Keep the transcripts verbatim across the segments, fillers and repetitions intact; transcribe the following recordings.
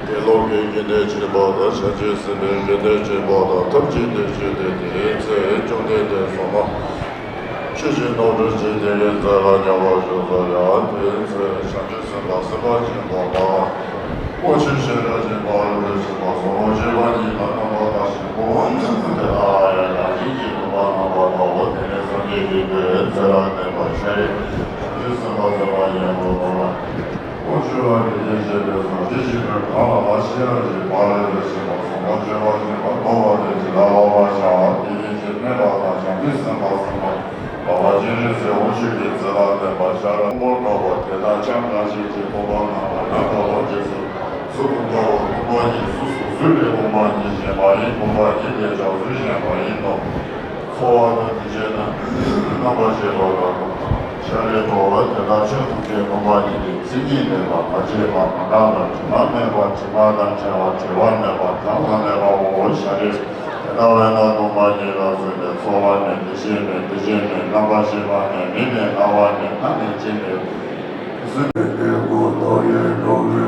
དགེ་སློང་གི་དགེ་འདུན་ཆེན་པོ་དང་། བྱང་ཆུབ་སེམས་དཔའི་དགེ་འདུན་ཆེན་པོ་དང་། ཐམས་ཅད་དེ་བཞིན་དེ་ནི་ཚེ་བཅོམ་ལྡན་འདས་སོ་མ། ཆོས་ཀྱི་རྣམ་གྲོལ་གྱི་དེ་ཡི་ཚེ་ལ་མཉམ་པར་ཞུགས་སོ། ཡང་དེའི་ཚེ་བྱང་ཆུབ་སེམས་དཔའ་སེམས་དཔའ་ཆེན་པོ་དང་། དབང་ཕྱུག་ཤེས་རབ་ཀྱི་དཔལ་རིན་པོ་ཆེ་མ་ཟུང་འཇུག་པ་ཉིད་ལ་རྣམ་པར་བལྟ་ཞིང་། དེ་ལ་ཡང་རང་བཞིན་གྱིས་སྟོང་པར་རྣམ་པར་བལྟའོ། དེ་ནས་སངས་རྒྱས་ཀྱིས་དེའི་ཚེ་རབ་བརྟན་པར་ཤཱ་རིའི་བྱང་ཆུབ་སེམས་དཔའ་སེམས་དཔའ་ཆེན་པོ་དང་། དབང་ཕྱུག་ལ་དེ་སྐད་ཅེས་པས་སོ། དེ་བཞིན་དུ་གང་ལ་ལ་ཤེས་རབ་ཀྱི་དཔལ་རིན་པོ་ཆེ་མ་ཟུང་འཇུག་པ་ཉིད་ལ་རྟོགས་པ་དེ་ཇི་ལྟ་བ་བཞིན་དུ་དེ་བཞིན་གཤེགས་པ་དང་བྱང་ཆུབ་སེམས་དཔའ་སེམས་དཔའ་ལ་བ་སྤྱན་རས་གཟིགས་དབང་ཕྱུག་གི་ཚེ་ལ་བརྟན་པར་ཤར། མོར་ཐོགས་པ་དེ་དག་ཅང་གང་ཞིག་གིས་ཕུང་པོ་རྣམ་པར་དག་པ་རྗེས་སུ། གཟུགས་ཕུང་པོ་ཕུང་པོ་ཉིད་གཟུགས་སུ་བཟུང་བའི་ཕུང་པོ་ཉིད་གཞན་མ་ཡིན། ཕུང་པོ་ཉིད་དེ་ཀྱང་གཟུགས་གཞན་མ་ཡིན་ནོ། ཚོར་བ་དང་དྲི་ཆབ་དང་རྣམ་པར་ཤེས་པ་དང་། ཤ་རུས་ཁྲག་དེ་དག་ཆོས་ཐམས་ཅད་ཕུང་པོ་ཉིད་དེ། མཚན་ཉིད་མེད་པ། མ་སྐྱེས་པ། མ་འགགས་པ། དྲི་མ་མེད་པ། དྲི་མ་དང་བྲལ་བ། བྲི་བ་མེད་པ། གྲངས་སུ་མེད་པའོ། ཤ་རུས་དེ་དག་བས་ན་སྟོང་པ་ཉིད་ལ་བཟུང་སྟེ། ཚོར་བ་མེད། དྲི་ཆབ་མེད། དྲི་ཆབ་མེད། རྣམ་པར་ཤེས་པ་མེད། མིག་མེད། རྣ་བ་མེད། སྣ་མེད། ལྕེ་མེད། ཨ་མེན། བཤད་དགོས་ཡ་དང་།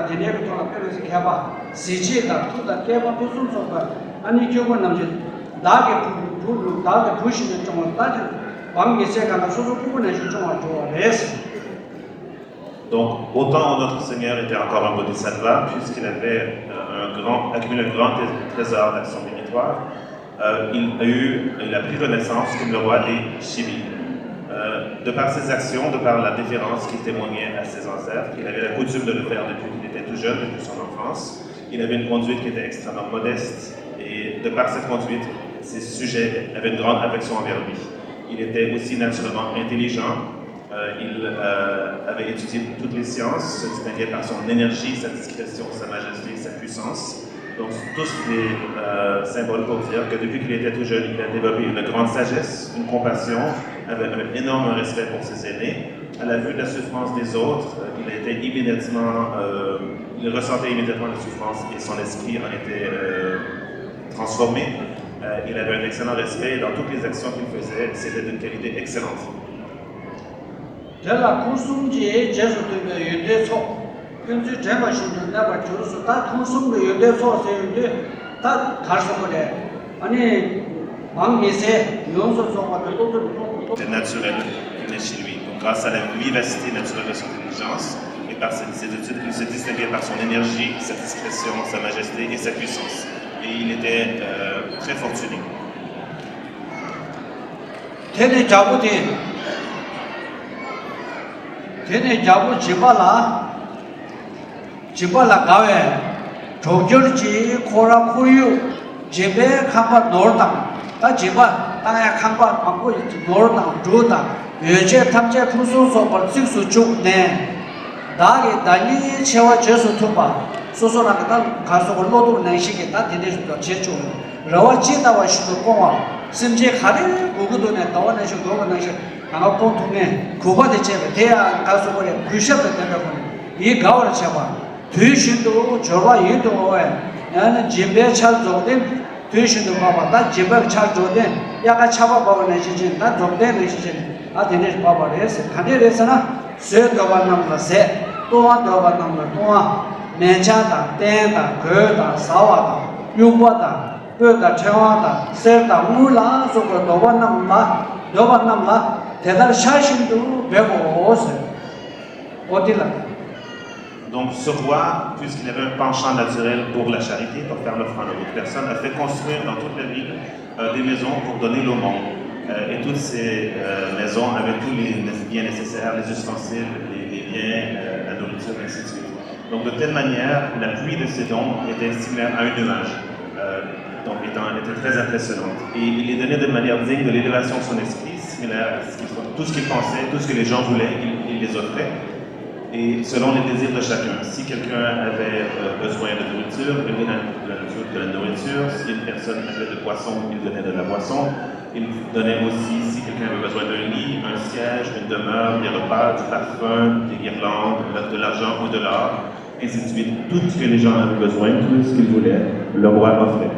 དེ་འདྲའི་གི་ཐོག་ལ་དཔེ་མི་སྲིད་མཁས་པ། གཟི་བརྗིད་དང་མཐུ་དང་བརྟན་པ་ཕུན་སུམ་ཚོགས་པ། ཨ་ནི་སྐྱེ་དགུ་རྣམས་ཀྱི་བདག་གི་བུ། བུ་ལུ་བདག་གི་བུ་བཞིན་དུ་སྐྱོང་བ། ལྟ་ཅི། བམ་ངེས་ཚད་གང་དང་སོ་སོ་སྐུ་ཁུག་ནས་ཞུ་སྐྱོང་བར་འགྱུར་བ་རེད། Donc, autant notre Seigneur était encore un bodhisattva, puisqu'il avait euh, un grand, accumulé un grand tré- trésor d'action divinatoire, euh, il a eu, il a pris renaissance comme le roi des Chibi. Euh, de par ses actions, de par la déférence qu'il témoignait à ses ancêtres, qu'il avait la coutume de le faire depuis qu'il était tout jeune, depuis son enfance, il avait une conduite qui était extrêmement modeste, et de par cette conduite, ses sujets avaient une grande affection envers lui. Il était aussi naturellement intelligent, euh, il euh, avait étudié toutes les sciences, se distinguait par son énergie, sa discrétion, sa majesté, sa puissance. Donc, tous les euh, symboles pour dire que depuis qu'il était tout jeune, il a développé une grande sagesse, une compassion, avait un énorme respect pour ses aînés. À la vue de la souffrance des autres, euh, il était immédiatement, euh, il ressentait immédiatement la souffrance et son esprit en était euh, transformé. Euh, il avait un excellent respect et dans toutes les actions qu'il faisait, c'était d'une qualité excellente. དེ་ལ་ཁུངས་གསུམ་གྱི་རྗེས་སུ་མཐུན་པའི་ཡོན་ཏན་ཚོགས། ཕན་ཚུན་འདྲེན་པ་བཞིན་དུ་གནས་པར་གྱུར་སོ། ད་ཁུངས་གསུམ་གྱི་ཡོན་ཏན་ཚོགས་ཟེར་ཡོང་དུས་ད་གར་སོང་བ་རེད། ཨ་ནི་འབངས་མི་སེར་ཡོངས་སུ་རྫོགས་པ་དེ་སློབ་སྟོན་སློབ་སྟོན། Naturel qui naît chez lui. Donc, grâce à la vivacité naturelle de son intelligence et par ses, ses études, il se distinguait par son énergie, sa discrétion, sa majesté et sa puissance. Et il était euh, très fortuné. དེ་ནས་རྒྱལ་པོ་དེ། དེ་ནས་རྒྱལ་པོ་སྦྱིན་པ་ལ། སྦྱིན་པ་ལ་དགའ་བས། གྲོགས་འགྱུར་གྱིས་ཁོ་ར་ཁོར་ཡུག་སྦྱིན་པའི་ཁང་པ་ནོར་དང་། ད་སྦྱིན་པ་བཏང་ཡ་ཁང་པ་མང་པོ་ནོར་དང་འབྲུ་དང་ཡོ་བྱད་ཐམས་ཅད་ཕུན་སུམ་ཚོགས་པར་གཙིགས་སུ་བཅུག་ནས། བདག་གི་བདག་ཉིད་ཆེ་བ་རྗེས་སུ་མཐུན་པ། སོ་སོ་རང་གི་ད་ག་སོགས་བློ་སྟོབས་ནང་བཞིན་གྱི་ད་དེ་འདྲའི་བྱེད་ཆོག་རེ་བ་ཇི་ལྟ་བ་བཞིན་དུ་སྐོང་བ། སེམས་ཅན་ག་རེ་དགོས་ཀྱི་འདུག་ནས་ཟླ་བ་ནང་བཞིན་དགོས་པ་ནང་བཞིན་ང་སྐོང་ཐུབ་མཁན་གུས་པ་དང་བཅས་པའི་དེ་ཡང་ག་སོགས་པ་རེད། གུས་ཞབས་དང་ལྡན་པའི་སྒོ་ནས་ཡིད་དགའ་བར་བྱེད་པ། དུས་བཞིན་དུ་འབྱོར་བ་ཡིད་དུ་འོང་བའི་ཡང་ན་སྦྱིན་པའི་ཆར་རྫོགས་ལྡན། དུས་བཞིན་དུ་འབབ་པ་ད་སྦྱིན་པའི་ཆར་རྫོགས་ལྡན། དབྱར་ཁ་ཆར་པ་འབབ་པ་ནང་བཞིན་བྱས་ནས་ད་རྫོགས་ལྡན་ནང་བཞིན་བྱས་ནས་ཨ་དེ་འདྲས་འབབ་པ་རེད་ཟེར། ག་འདྲས་རེད་ཟེར་ན། ཟས་འདོད་པ་རྣམས་ལ་ཟས། བཏུང་བ་འདོད་པ་རྣམས་ལ་བཏུང་བ། མལ་ཆ་དང་སྟན་དང་གོས་དང་ཟ་བ་དང་དབྱུག་པ་དང་སྤོས་དང་ཕྲེང་བ་དང་གསེར་དང་དངུལ་ལ་སོགས་པའི་འདོད་པ་རྣམས་ལ་འདོད་པ་རྣམས་ལ་དེ་ལྟར་ཆར་བཞིན་དུ་འབེབས་པའོ་ཟེར། ཨོ་དེ་ལ། Donc ce roi, puisqu'il avait un penchant naturel pour la charité, pour faire l'offrande aux autres personnes, a fait construire dans toute la ville euh, des maisons pour donner l'aumône. Euh, et toutes ces euh, maisons avaient tous les né- biens nécessaires, les ustensiles, les, les biens, euh, la nourriture, et ainsi de suite. Donc de telle manière, la pluie de ces dons était similaire à un nuage. Euh, donc étant, était très impressionnante. Et il les donnait de manière digne de l'élévation de son esprit, similaire à ce qu'il, tout ce qu'il pensait, tout ce que les gens voulaient, il, il les offrait. Et selon les désirs de chacun, si quelqu'un avait euh, besoin de nourriture, il donnait de la nourriture, de la nourriture. Si une personne avait de boisson, il donnait de la boisson. Il donnait aussi, si quelqu'un avait besoin d'un lit, un siège, une demeure, des repas, du parfum, des guirlandes, de l'argent ou de l'or, ainsi de suite. Tout ce que les gens avaient besoin, tout ce qu'ils voulaient, le roi offrait.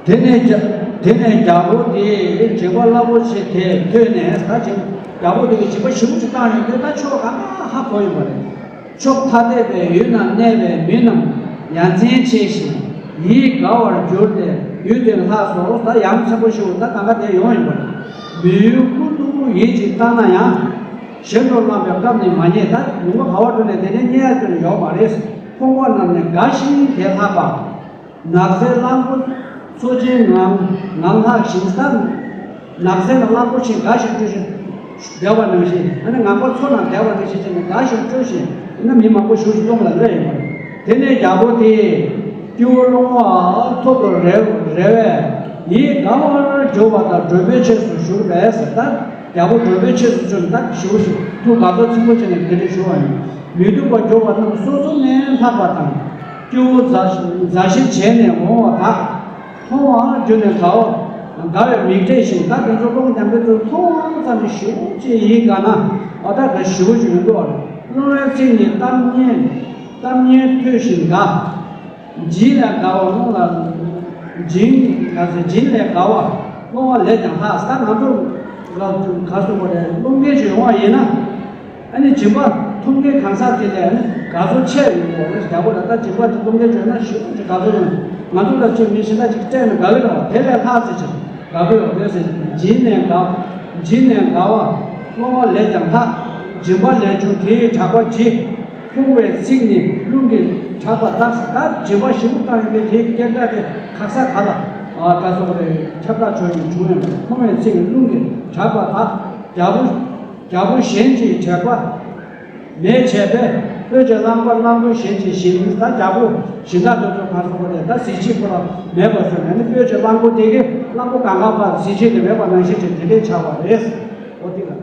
དེ་ནས་རྒྱ་དེ་ནས་རྒྱལ་པོ་དེས་སྦྱིན་པ་རླབས་པོ་ཆེ་དེ་ཐོས་ནས། ད་ཅིག་རྒྱལ་པོ་དེ་གིས་སྦྱིན་པ་ཞེ་པོ་ཅིག་བཏང་ཡོང་དུས་ད་ཆོས་གང་ཧ་གོ་ཡོང་བ་རེད། ཕྱོགས་ཐ་དད་པའི་ཡུལ་ན་གནས་པའི་མི་རྣམས་ཡ་མཚན་ཆེ་ཞིང་ཡིད་དགའ་བར་གྱུར་ཏེ་ཡུལ་དེར་ལྷགས་སོ། ད་ཡ་མཚན་པོ་ཞེ་པོ་ད་གང་ག་དེ་ཡོང་ཡོང་བ་རེད། མི་ཡུལ་ཀུན་ཏུ་ཡིད་ཅིག་བཏང་ན་ཡང་། གཞན་དུ་བླངས་པའི་སྐབས་ནི་མ་རྙེད། ད་ལུང་པ་ག་བར་འགྲོ་ནས་དེ་ནས་རྙེད་ཡ་དེ་ཡོད་མ་རེད། ཕོངས་པ་རྣམས་ནི་དགའ་ཞིང་དེ་ལྷགས་པ། ནགས་ཚལ་གླང་པོ་མཚོ་ཆེན་ངང་ངང་ལྷགས་ཤིང་ལྟར། ནགས་ཚལ་ན་གླང་པོ་ཆེ་དགའ་ཞིང་སྤྲོ་ཞིང་བསྡད་པ་ནང་བཞིན། ཨ་ནི་ངང་པ་མཚོ་ནང་བསྡད་པ་ནང་བཞིན་བྱས་ནས་དགའ་ཞིང་སྤྲོ་ཞིང་ཨ་ནི་མི་མང་པོ་ཞེ་པོ་ཅིག་སྟོང་ལ་སླེབས་ཡོང་བ་རེད། དེ་ནས་རྒྱལ་པོ་དེས་སྐྱེ་བོ་སློང་བ་ཐོབ་ཏུ་རེ་རེ་བས་ཡིད་དགའ་བར་གྱུར་པ་དང་མགྲོན་པོའི་ཆས་སུ་ཞུགས་པས་ཟེར། ད་རྒྱལ་པོ་མགྲོན་པོའི་ཆས་སུ་བྱོན་ནས་ད་ཞེ་པོ་ཅིག་ཐུགས་དགའ་ཚོར་ཆེན་པོ་བྱས་ནས་དེ་འདྲ་ཞུ་བ་ཡིན། མི་སྡུག་པར་གྱུར་པ་རྣམས་སོ་སོ་ནས་ལྷགས་པ་དང་། སྐྱེ་བོ་མཛའ་མཛའ་བཤེས་བྱས་ནས་འོང་བ་དག་མཐོང་བ་བརྒྱུད་ནས་དགའ་བ་དགའ་བའི་མིག་བགྲད་ཤིང་། ད་དེ་ཚོ་སློང་རྒྱག་མཁན་ཚོ་མཐོང་བ་ཙམ་གྱིས་ཞེ་པོ་ཅིག་ཡིད་དགའ་ན་འོ་ད་དགའ་ཞེ་པོ་ཅིག་ཡོང་གི་བ་རེད། སློང་བའི་ཚིག་ནི་གཏམ་སྙན་གཏམ་སྙན་ཐོས་ཤིང་དགའ། སྦྱིན་ལས་དགའ་བ་སློང་ལ་སྦྱིན་ག་ཚོད་སྦྱིན་ལས་དགའ་བ་སློང་བ་ལས་ཀྱང་ལྷག་ད་ང་ཚོ་ལ་ག་སོ་བ་རེད། སློང་མཁན་ཅིག་ཡོང་བ་ཡིན་ན། ཨ་ནི་སྦྱིན་པ་ཐོབ་མཁན་གང་ཟག་དེ་ལས་ཨ་ནི་དགའ་ཚོར་ཆེ་ཡོང་གི་རེད། རྒྱལ་པོ་ལ་ད་སྦྱིན་པ་དེ་ཐོབ་མཁན་བྱུང་ན་ཞེ་པོ་ཅིག་དགའ་ཚོར་ཡོང་། ང་ཚོ་ལ་ཅིག་མི་གཞན་དག་ཅིག་སྤྲད་ནས་དགའ་གི་རེད་བ། དེ་ལས་ལྷག་ཙམ་ཅིག་དགའ་གི་ཡོད་རེད་ཟེར། སྦྱིན་ནས་དགའ། སྦྱིན་ནས་དགའ་བ། སློང་བ་ལས་ཀྱང་ལྷག་སྦྱིན་པ་ལས་བྱུང་དེའི་གྲགས་པ་ཇི། ཕོངས་པའི་ཚིག་ནི་རླུང་གིས་གྲགས་པ་ལྟར། ད་སྦྱིན་པ་ཞིག་བཏང་ཡོད་པའི་དེའི་སྐད་གྲགས་དེ་ག་ས་ག་ལ་ཨ་ད་སོགས་རེད་ཁྱབ་བསྒྲགས་བྱུང་ཡོང་བྱུང་ཡོད་པ་རེད། ཕོངས་པའི་ཚིག་ནི་རླུང་གིས་གྲགས་པ་ལྟར། རྒྱལ་པོ། རྒྱལ་པོ་གཞན་གྱི་དྲེགས་པ་མེད་བྱས་པས། སྤོས་ཀྱི་གླང་པོ་གླང་པོ་གཞན་གྱི་བཞིན། ད་རྒྱལ་པོ་གཞན་དག་དེ་ཚོ་ག་སོགས་རེད། ད་གཟི་བརྗིད་ཁོ་ལ་མེད་པ་བཟོས་ནས་ནི་སྤོས་ཀྱི་གླང་པོ་དེ་གིས་གླང་པོ་གང་ག་བར་གཟི་བརྗིད་དེ་མེད་པ་ནང་བཞིན་བྱས་དེ་འདྲའི་ཆགས་པ་རེད། ཨོ་དེ་ལ།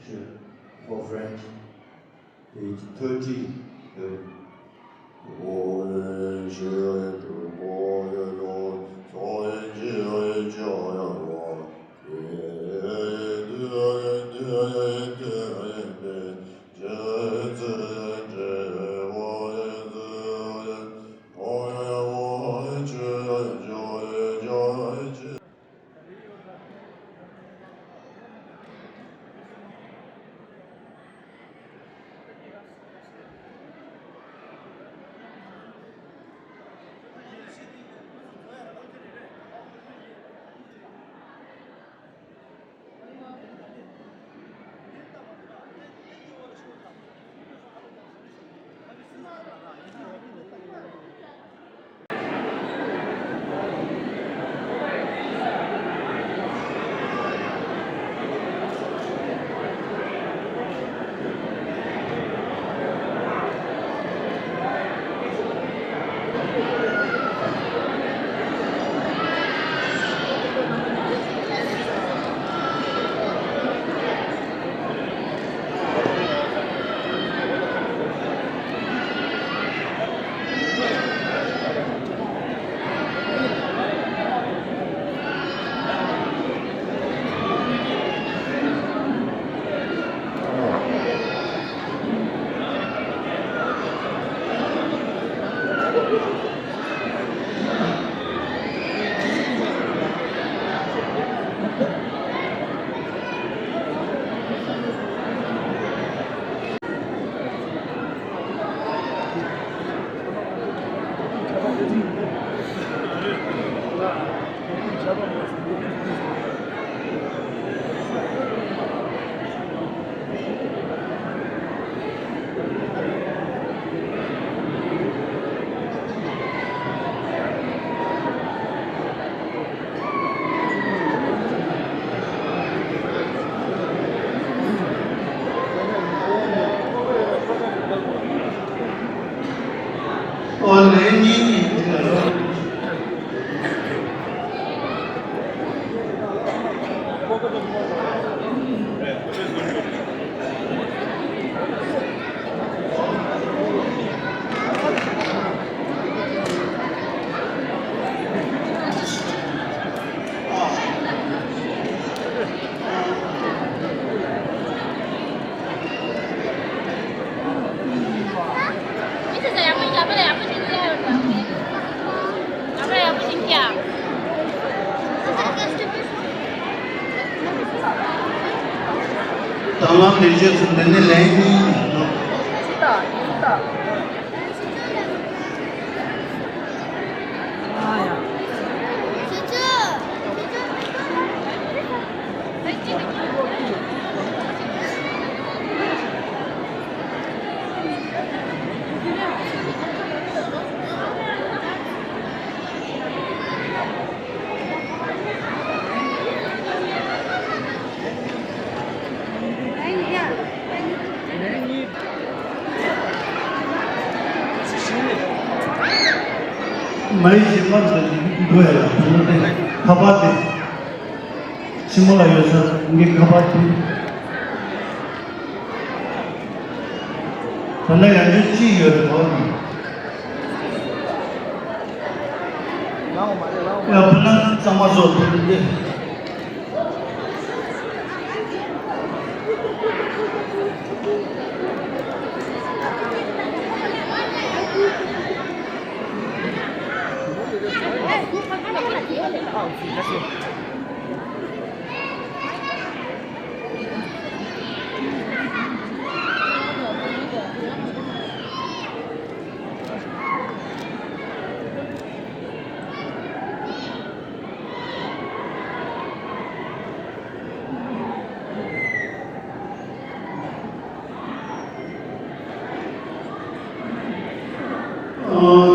For French, page thirty. ཨོ་ལེ་ཉིན་ཉིན་འདི་ལ་ལོ། དང་བླངས་ལས་བྱེད་ཚོ་འདི་ནས་ལན་གཉིས་ཡིན་ནོ། མ་ཡི་ཞིམ་མ་འདུག་ཡ་ལ་དུང་དེ་ཁ་པར་དེ། ཕྱི་མོ་ལ་ཡོད་ས་ངའི་ཁ་པར་དེ། ད་ལྟ་ཡང་ཅིག་ཡོད་རེད་དོ། ཡང་ཕ་ན་གཙང་མ་བཟོ་ཐུབ་འདི།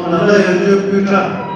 ཨ། ད་ལྟ་ཡང་བསྐྱར་སྤུས་ཁྲ།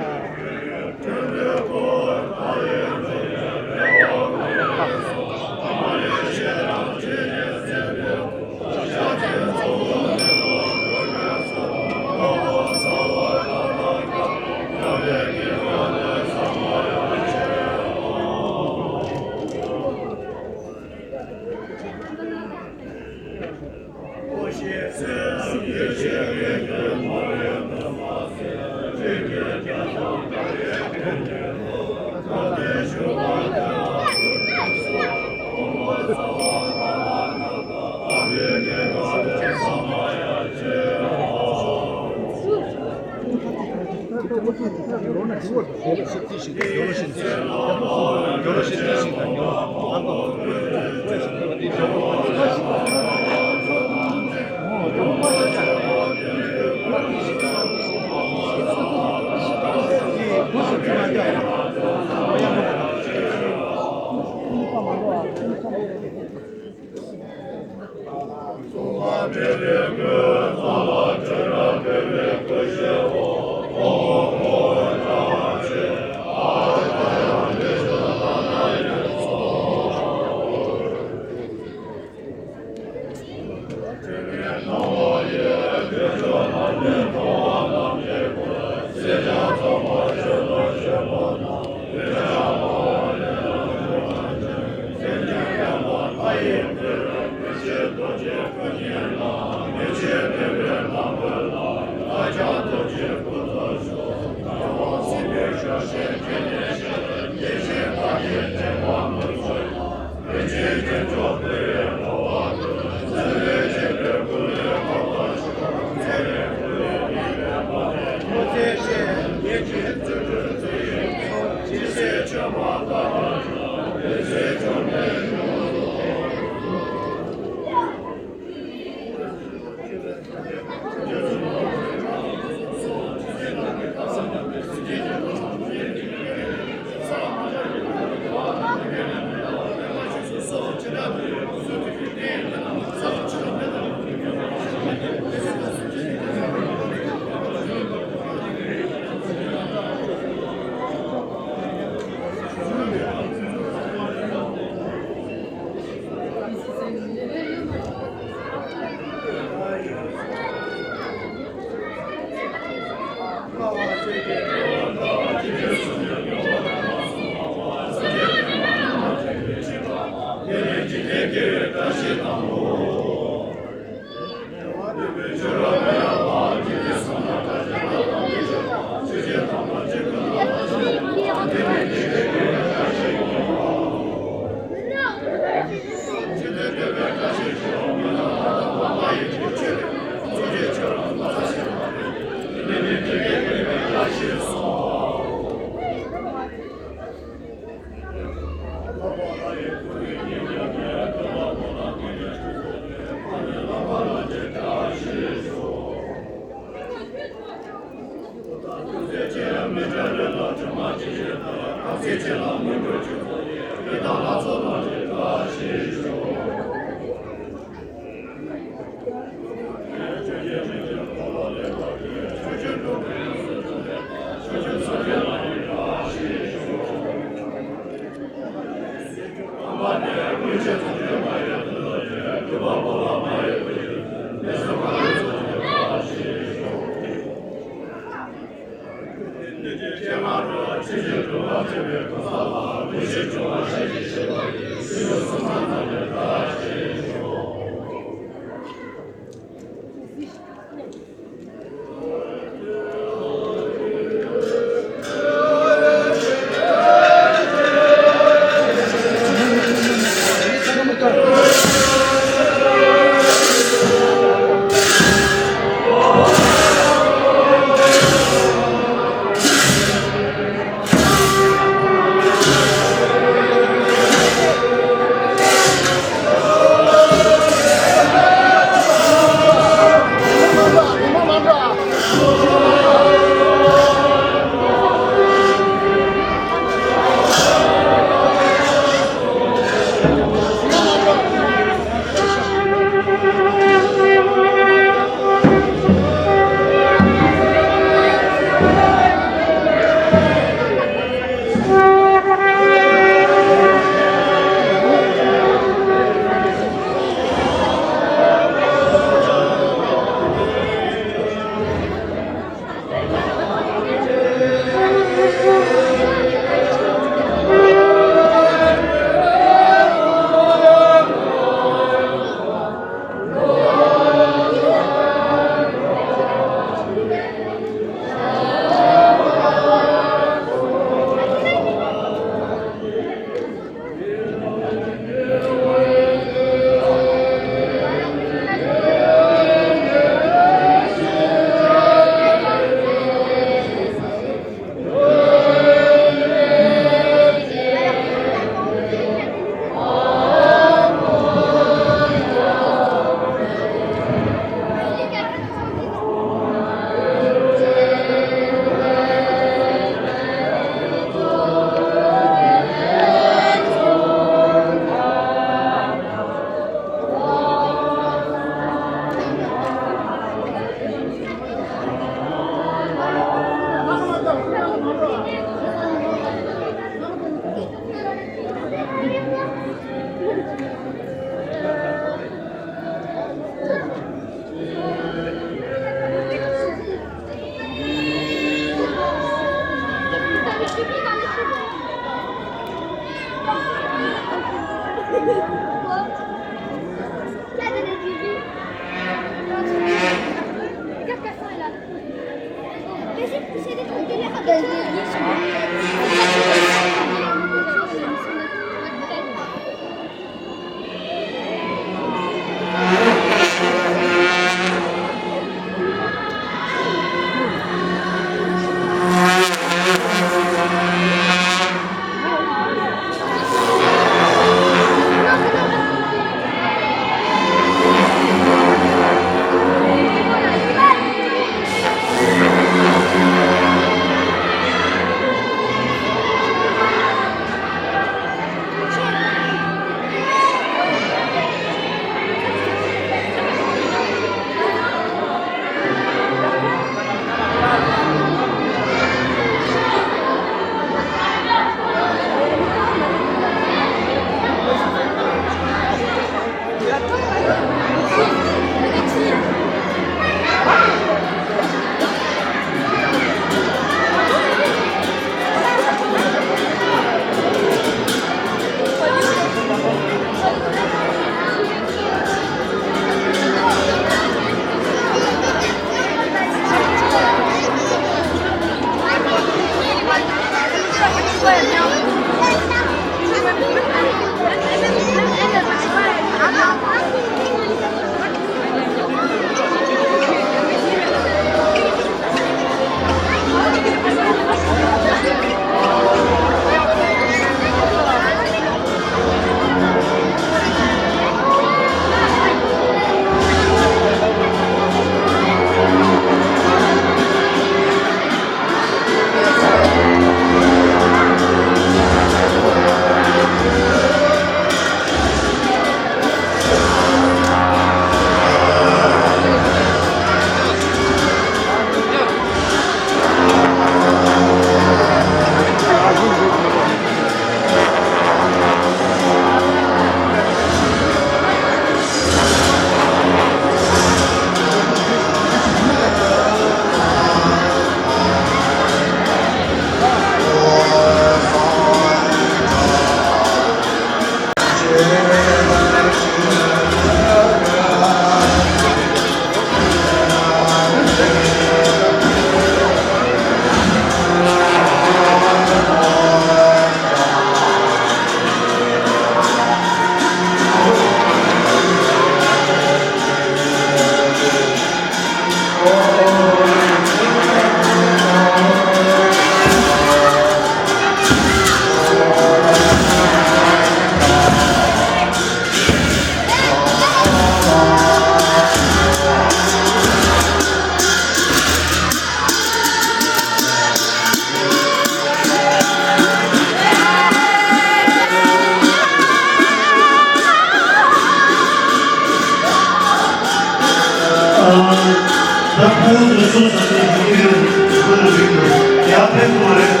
ད་ཕན་ཚུན་སོ་སོ་སོ་སོ་ཡིན་ཡོད་ཁོ་ན་མིན་འདུག་ཡར་ཕན་ཐོགས་རེད།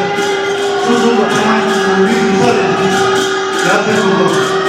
སོ་སོ་ལ་ཕན་མ་ཐོགས་ན་མི་ཡིན་ས་རེད། ཡར་ཕན་ཐོགས་དགོས།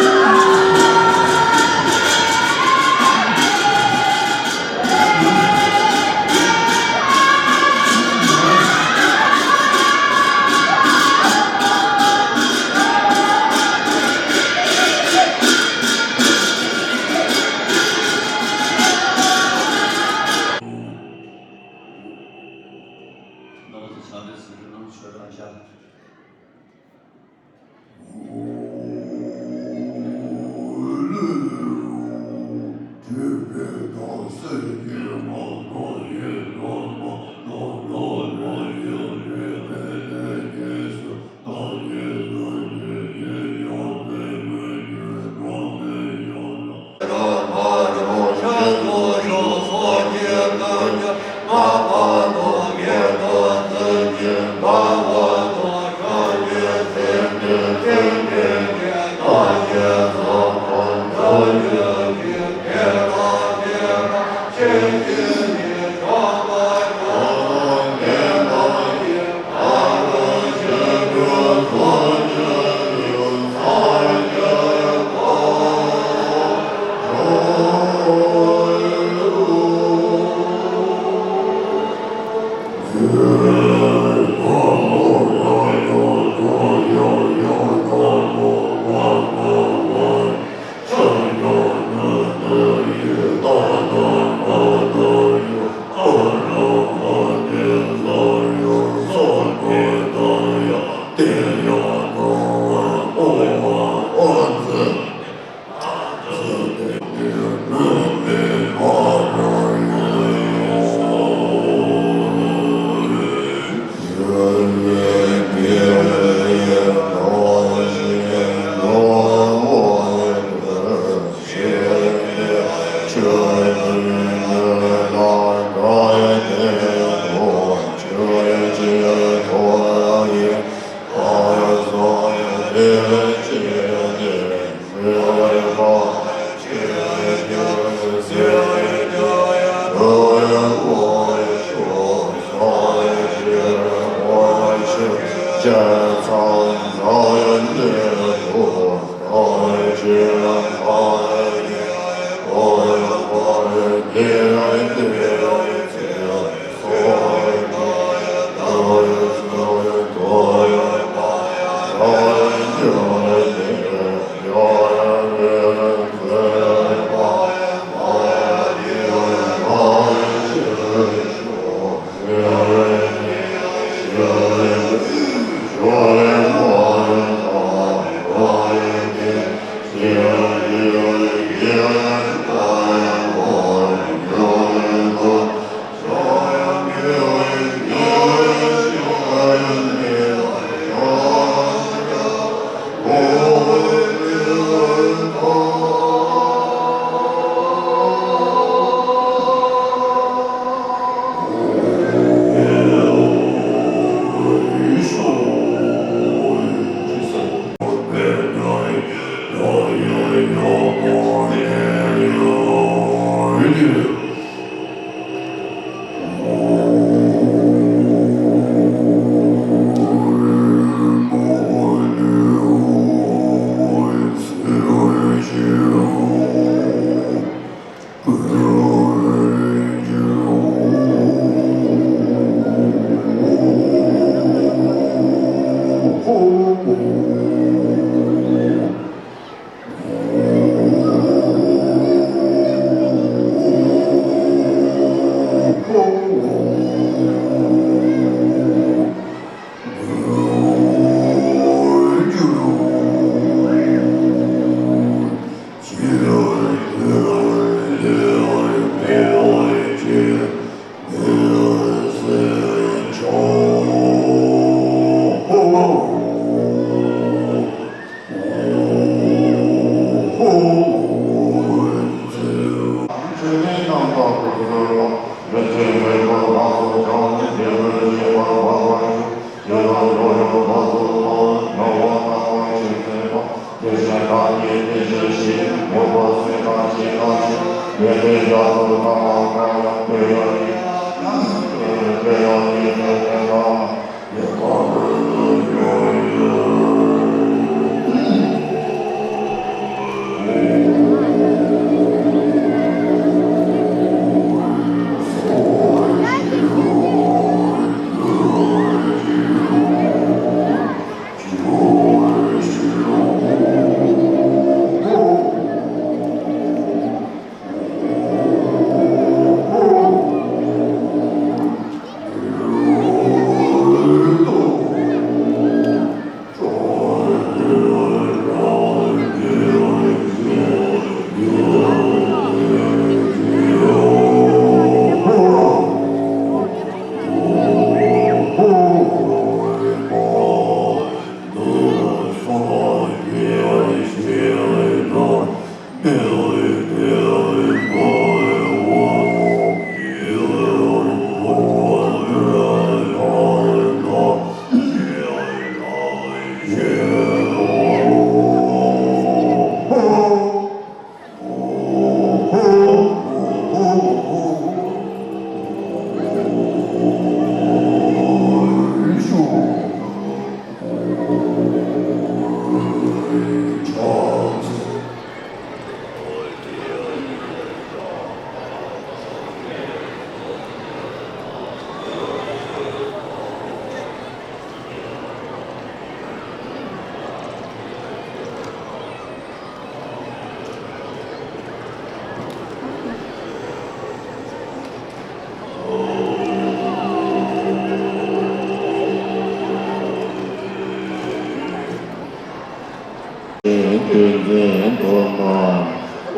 ཏུ་འཛིན་ཐོབ་པ།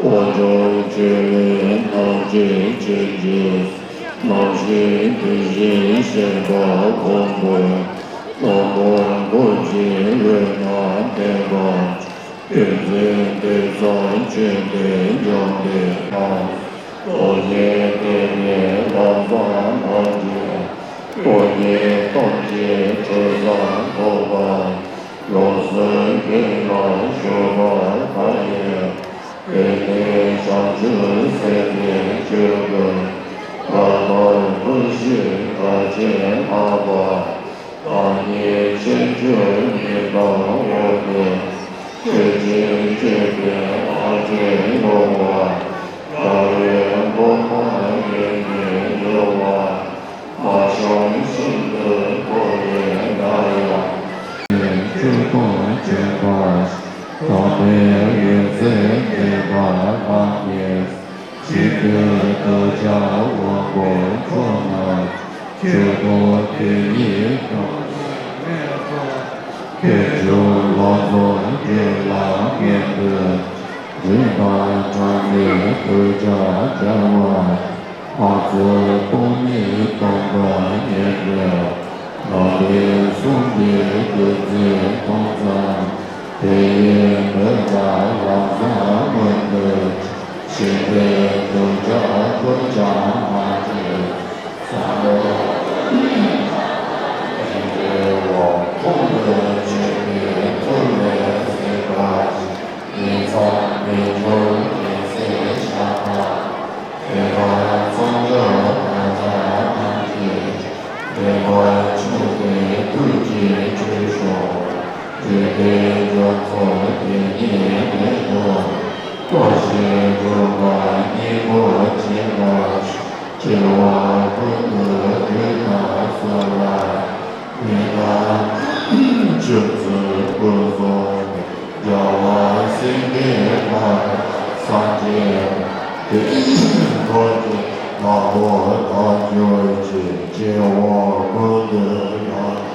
དབང་ཕྱུག་ཆོས་ཀྱི་སྣང་བྱེད་ཆོས་ཀྱི་རྣམ་ཤེས་དེ་བཞིན་གཤེགས་པ་ཀུན་ཏུ་བཟང་པོ་སྐུ་བཞིའི་འོད་རྣམས་ལྡན་པ། ཏུ་འཛིན་ཏུ་ཚང་ཆོས་ཀྱི་འཇམ་པའི་དབྱངས། རྡོ་རྗེ་གདན་ནས་ལམ་བཟང་ཐམས་ཅད། སྟོང་ཉིད་ཐམས་ཅད་གྲོལ་སར་རྫོགས་པ། ལོགས་སུ་འཁོད་ལ་སྤྱོད་པ་མ་ཡིན། དེ་ནི་བྱང་ཆུབ་སེམས་དཔའི་སྤྱོད་པ། ལྷ་དང་ཀུན་གཞི་དགྲ་བཅོམ་ལྷ་མ། བདག་ཉིད་ཆོས་སྐུ་ཉིད་དང་འོད་དུ། ཆོས་ཀྱི་སྤྱོད་པས་ཐམས་ཅད་རློབ་པ། རྒྱལ་བའི་གོ་འཕང་ཡོངས་སུ་གྲོལ་བ། མ་བྱམས་ཤིན་ཏུ་མཐོ་བའི་ན་ཡང་། ཆོས་སྐུ་ཆེན་པོ། དམ་པའི་འོད་ཟེར་འདྲེན་པ་རྣམས་ཀྱིས། ཇི་སྲིད་གདུལ་བྱ་དབང་པོ་ཁྱོད་རྣམས། ཆོས་སྐུ་དེ་ཉིད་དང་། ཁྱེད་ཚོ་ལ་སོགས་སྤྱོད་ལ་ངེས་འདུན། རིགས་དང་གྲངས་མེད་གདུལ་བྱ་རྒྱལ་བ། ཨ་ཙི་སྟོང་ཉིད་སྟོང་དང་ཉེར་བརྒྱད། ནང་པའི་གསུང་གི་བདུད་རྩི་མཐོང་ཙམ། དེ་ཡི་མོད་ལ་ལམ་བཟང་མངོན་དུ། ཞིང་པའི་གདུལ་བྱ་ཀུན་ཀྱང་མ་སྐྱེས། ས་ལམ་ཡེ་འདྲེ་བ། ཁོང་དུ་ཆུད་པའི་ཐུགས་ལས་སྲིད་པ་ཞིག་ཉིང་མཚམས་མི་འགྱུར་ཉི་ཚེ་ཞག་དང་། དེ་ལྟར་མཚམས་སྦྱོར་དམ་བཅའ་རྣམས་ཀྱིས། བདེན་པར་ཕྱུག་པའི་ཐུགས་ཀྱི་ཁྱབ་ཤོག་འཇིག་རྟེན་འགྲོ་ཚོགས་དེ་ཉིད་ལས་གྲོལ། སྟོབས་བཞི་འགྲུབ་པ་སྙིང་པོ་ཅན་ལ། སྐྱེ་བ་ཀུན་ཏུ་དུས་དང་གསུམ་ལ། མི་རྟག་ཆོས་ཚུལ་ཀུན་བཟུང་། རྒྱལ་བ་སེང་གེ་ལྷ་སངས་རྒྱས། དེ་འགྲོ་ཀྱི་ནག་པོ་དག་གྱུར་ཅིག་སྐྱེ་བོ་ཀུན་ཏུ་ཡང་།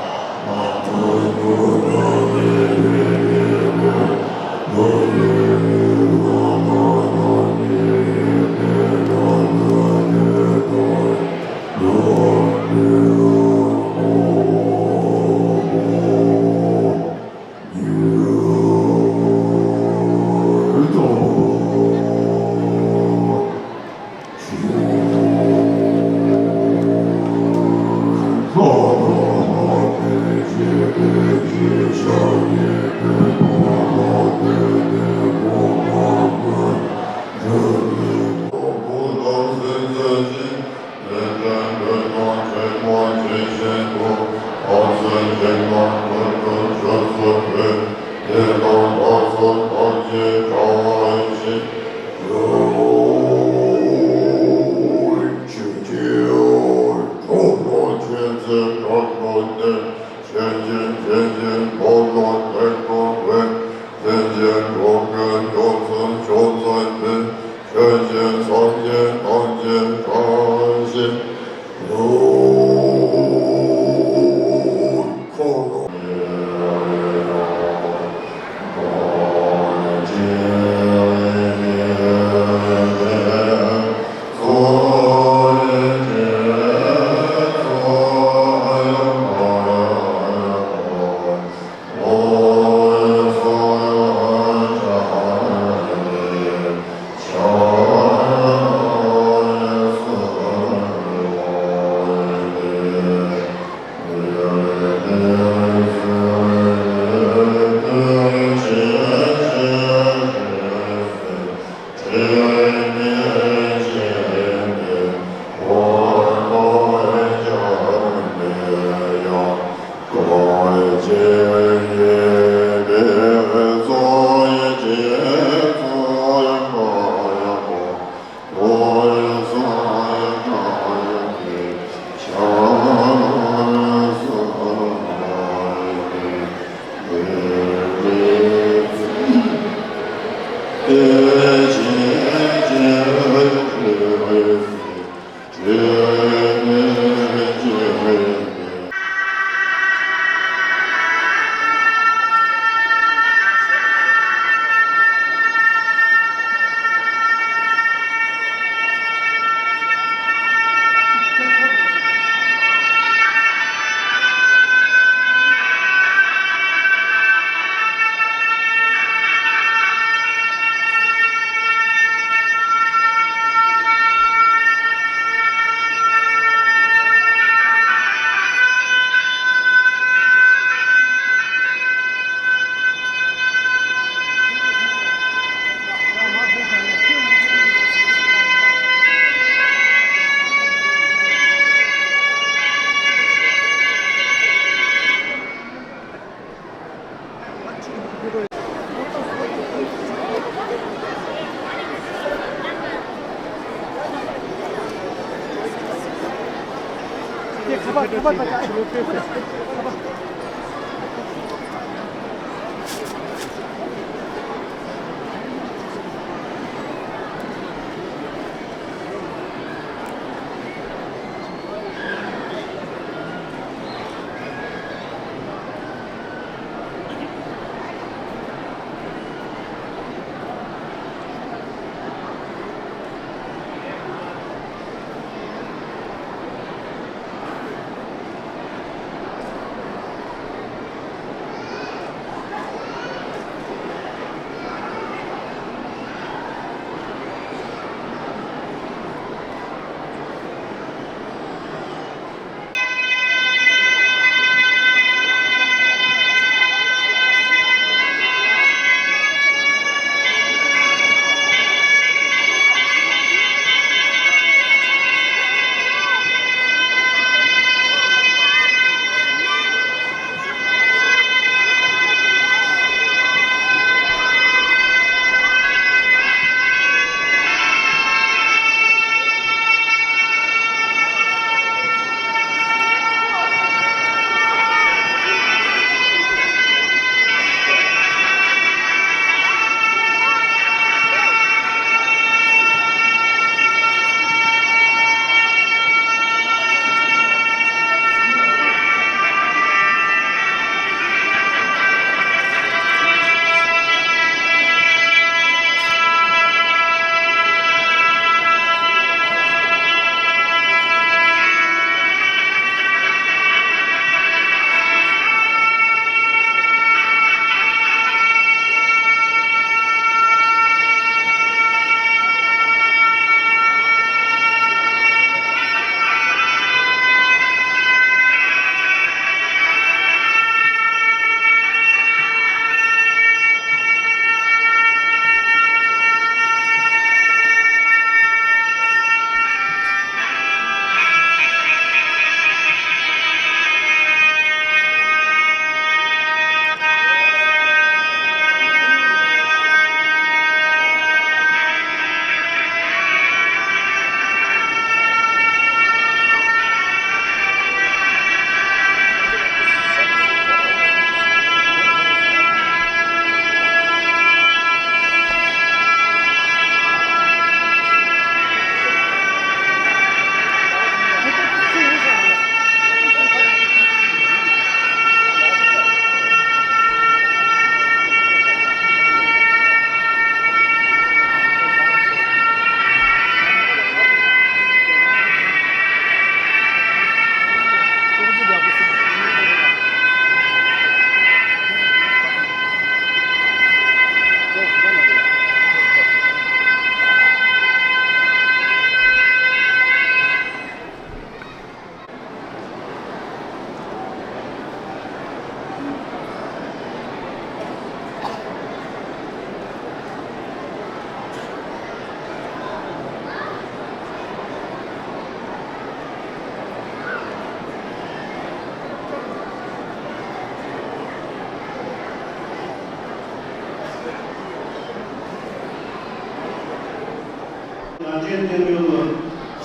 སྐྱབས་མགོན་ལ་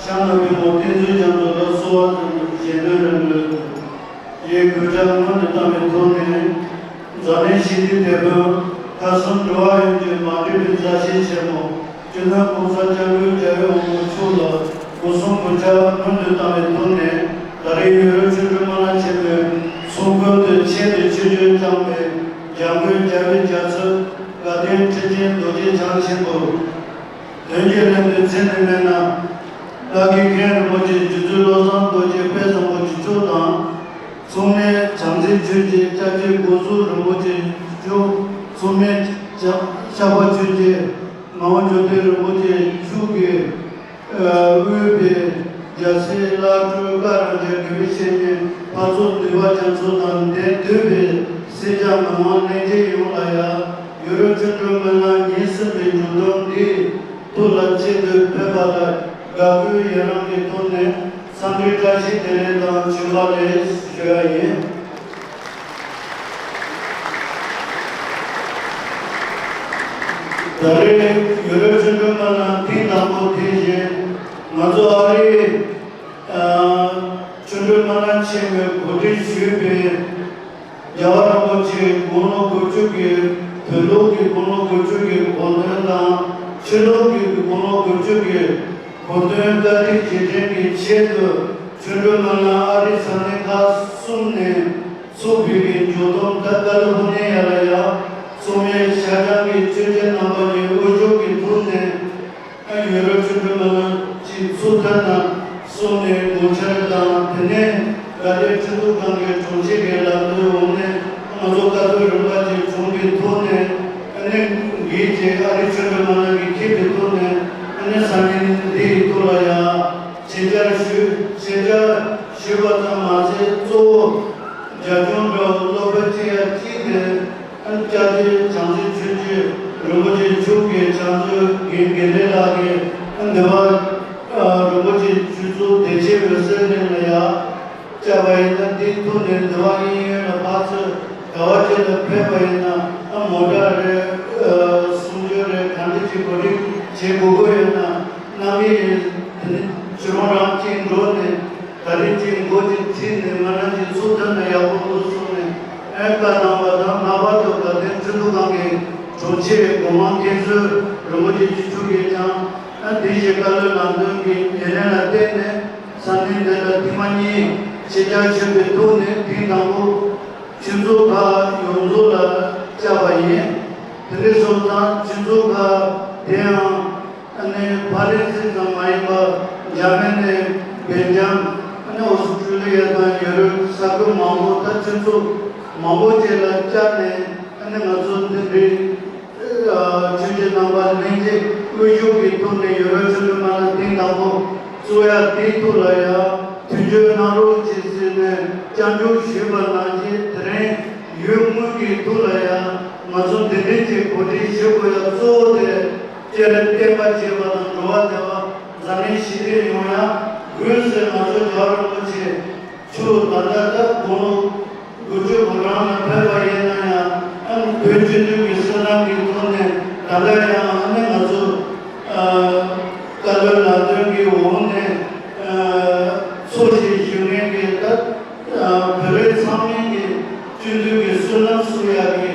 ཤར་ནུབ་པའི་མོ་བསྟན་འཛིན་རྒྱ་མཚོ་ལ་གསོལ་བ་དང་ཞལ་འདོན་རེ་འབུལ། ཡི་གུས་ཕྱག་སྔོན་དུ་བཏང་བའི་ཐོག་ནས། འཛམ་གླིང་ཞི་བདེའི་དེད་དཔོན། མཐའ་གསུམ་འགྲོ་བ་ཡོངས་ཀྱི་མ་འདྲིས་པའི་མཛའ་བཤེས་ཆེན་མོ། སྤྱི་ནོར་༸གོང་ས་༸སྐྱབས་མགོན་རྒྱལ་བའི་དབང་པོ་མཆོག་ལ་སྒོ་གསུམ་གུས་ཕྱག་སྔོན་དུ་བཏང་བའི་ཐོག་ནས། ད་རེས་ཡུ་རོབ་ཆོ་འཕྲུལ་སྨོན་ལམ་ཆེན་མོའི་ཚོགས་མགོན་དུ་ཆེད་དུ་ཆིབས་བསྒྱུར་བསྐྱངས་པའི་འཇམ་མགོན་རྒྱལ་བའི་རྒྱལ་ཚབ་དགའ་ལྡན་ཁྲི་ཆེན་རྡོ་རྗེ་འཆང་ཆེན་པོ། དོན་གྱི་ལན་དུ་མཚན་ནས་སྨྲས་ན། བདག་གིས་མཁན་རིན་པོ་ཆེ་རྗེ་བཙུན་བློ་བཟང་རྡོ་རྗེ་དཔལ་བཟང་པོ་ཆོས་སྐྱོང་དང་། མཚུངས་མེད་བྱམས་བརྩེའི་ཆོས་རྗེ་སྐྱབས་རྗེ་སྒོ་ཟུར་རིན་པོ་ཆེ་མཆོག། མཚུངས་མེད་ཤ་ཤ་པ་ཆོས་རྗེ་ངག་དབང་འབྱོར་ལྡན་རིན་པོ་ཆེ་མཆོག་གིས་དབུས་པའི་རྒྱལ་སྲས་བླ་སྤྲུལ་བཀའ་རམ་བརྒྱ་དགེ་བའི་བཤེས་གཉེན་འཕགས་ཚོགས་འདུས་པ་རྒྱ་མཚོ་དང་གདན་འདུས་པའི་སེར་སྐྱ་ངག་དབང་ལྷན་རྒྱས་ཡོངས་ལ་ཡང་། ཡུ་རོབ་ཆོ་འཕྲུལ་སྨོན་ལམ་ཉིན་གསུམ་པའི་མཇུག་སྡོམ་འདིའི་ཐོག་ལ་ཆེད་དུ་ཕེབས་པ་ལ་དགའ་གུས་ཡི་རང་གི་ཐོག་ནས་འཚམས་འདྲི་བཀྲ་ཤིས་བདེ་ལེགས་དང་བྱོན་པ་ལེགས་ཞུ་ཡ་ཡིན། ད་རེས་ཡུ་རོབ་ཆོ་འཕྲུལ་སྨོན་ལམ་ཐེངས་དང་པོ་དེ་བཞིན་ང་ཚོ་ཨ་རིའི་ཨ་ཆོ་འཕྲུལ་སྨོན་ལམ་ཆེན་མོའི་གོ་སྒྲིག་ཞུས་པའི་རྒྱལ་བ་རིན་པོ་ཆེའི་དགུང་ལོ་དགུ་བཅུ་གི་བོད་ལུགས་ཀྱི་དགུང་ལོ་དགུ་བཅུ་གི་གོ་སྟོན་དང་། ཕྱི་ལུགས་ཀྱི་དགུང་ལོ་དགུ་བཅུ་གི་གོ་སྟོན་བཀའ་དྲིན་རྗེས་དྲན་གྱི་ཆེད་དུ། ཆོ་འཕྲུལ་སྨོན་ལམ་ཨ་རིའི་ས་གནས་ཁག་གསུམ་ནས་ཚོགས་ཕེབས་ཀྱི་མཇུག་སྡོམ་ད་ཀ་ལི་ཧྥོ་ནི་ཡ་ལ་ཡ་ཚོགས་མི་ཤར་བྱང་གི་ཆོས་རྒྱལ་རྣམ་པ་གཉིས་དབུ་བཞུགས་ཀྱི་ཐོག་ནས། ཡུ་རོབ་ཆོ་འཕྲུལ་སྨོན་ལམ་གྱི་ཚོགས་ཐེངས་ནང་སོང་ནས་ངོ་མཚར་དང་། དེ་ནས་དགའ་ལྡན་ཁྲི་ཐོག་སྒང་གི་དྲུང་ཆེ་གི་ལམ་སྟོན་འོག་ནས་ང་ཚོ་བཀའ་ཟུར་རིམ་པ་ཅིག་བྱུང་བའི་ཐོག་ནས། ཨ་ནི་འགན་ཅིག་ཨ་རི་ཆོ་འཕྲུལ་སྨོན་ལམ་གྱིས་འཁྱེར་བའི་ཐོག་ནས། ཨ་ནི་སང་ཉིན་འདི་ཡི་ཐོག་ལ་ཡང་ཆེད་བཅར་ཞུས། ཆེད་བཅར་ཞུས་པ་ཙམ་མ་ཟད། གཙོ་བོ་རྒྱ་གཞུང་འདྲ་བོ་སློབ་དཔོན་གཅིག་ཡ་གཅིག་དེ། ཨ་ནི་སྐྱབས་རྗེ་བྱང་རྩེ་ཆོས་རྗེ་རིན་པོ་ཆེ་མཆོག་གིས་བྱང་རྩེ་རྒན་དགེ་ལེགས་ལགས་ཀྱིས། ཨ་ནི་འདི་བ་རིན་པོ་ཆེ་ཆོས་གཙོ་བདེ་ཆེན་འོད་ཟེར་གླིང་ལ་ཡ་བཅར་བ་ཡིན་ན། འདིའི་ཐོག་ནས་འདི་བ་གཡས་གཡོན་ལ་ཕར་ཚུར་ག་བ་ཅིག་ལ་ཕེབས་པ་ཡིན་ན། ཨ་མོ་ཊ་རེད། ཨ་གསུང་ཆོས་རེད། ག་འདྲ་ཅིག་གོ་སྒྲིག་བྱེད་དགོས་ཀྱི་ཡོད་ན། གནང་གི་ཡིན། དེ་ནས་ཁྱེད་རང་རང་གཅིག་འགྲོ་ནས། ད་རེས་ཀྱི་འགོ་ཅིག་ཁྲིད་ནས། ང་རང་གི་ཚོགས་ཐེངས་ནས་ཡག་པོ་འདུག་གསུངས་ནས། ཨེ་བཀའ་གནང་བ་དང་། ལྷག་པར་དུ་དགའ་ལྡན་ཁྲི་ཐོག་སྒང་གི་དྲུང་ཆེ་སྒོ་མང་མཁན་ཟུར་རིན་པོ་ཆེ་ཆོས་ཀྱིས་ཀྱང་། ཨ་དེ་བཞིན་བཀའ་བློན་ལམ་སྟོན་གྱི་ཉེ་ལན་ལ་བརྟེན་ནས། ས་གནས་འདི་ལ་ཐེངས་མ་གཉིས་ཆེད་བཅར་ཞུས་པའི་ཐོག་ནས། ཐེངས་དང་པོ་ཆོས་ཚོགས་ཁག་ཡོངས་རྫོགས་ལ་བཅར་བ་ཡིན། དེ་འདྲ་སོང་ཙང་ཆོས་ཚོགས་ཁག་དེའང་། ཨ་ནི་ཕ་རན་སི་ཙམ་མ་ཡིན་པར་འཇར་མ་ནི། སྦེལ་ཇམ། ཨ་ནི་ཨོ་སི་ཀྲུ་ལི་ཡ་དང་ཡུ་རོབ་ས་ཁུལ་མང་པོ། ད་ཆོས་ཚོགས་མང་པོ་ཅིག་ལ་བཅར་ནས། ཨ་ནི་ང་ཚོ་འདི་འདྲའི་ཨ་ཆོས་བརྒྱུད་རྣམ་པ་ལྷན་རྒྱས་དབུ་བཞུགས་ཀྱི་ཐོག་ནས་ཡུ་རོབ་ཆོས་ལུགས་སྨོན་ལམ་ཐེངས་དང་པོ་གཙོ་ཡ་དེའི་ཐོག་ལ་ཡ་མཐུན་འགྱུར་གནང་རོགས་ཞེས་ཟེར་ནས་སྐྱབས་འཇུག་ཞུས་པ་ནང་བཞིན། དེ་རིང་ཡུལ་དངོས་ཀྱི་ཐོག་ལ་ཡ་ང་ཚོ་འདི་འདྲའི་ཅིག་གོ་སྒྲིག་ཞུ་དགོས་ཡ་གཙོ་བོ་དེ། སྤྱིར་བསྟན་པ་བྱེད་པ་དང་འགྲོ་བ་བདེ་བ། འཛམ་གླིང་ཞི་བདེ་ཡོང་ཡ་དགོས་ཟེར། ང་ཚོ་རྒྱལ་བ་རིན་པོ་ཆེ་མཆོག་ད་ལྟ་ད་དགུང་ལོ་དགུ་བཅུ་གོ་གྲངས་ལ་ཕེབས་པ་ཡིན་ན་ཡང་། ཨ་བོད་སྤྱི་ནོར་གྱི་བསོད་ནམས་ཀྱི་ཐོག་ནས་ད་ལྟ་ཡང་། ཨ་ནི་ང་ཚོ་ཨ་བཀའ་བློན་ལམ་སྟོན་གྱི་འོག་ནས་ཨ་འཚོ་ཞིང་བཞུགས་མཁན་གྱི་ད་ཨ་བོད་རིགས་ཚང་མའི་གི་སྤྱི་འཐུས་ཀྱི་བསོད་ནམས་བསུ་ཡག་གི་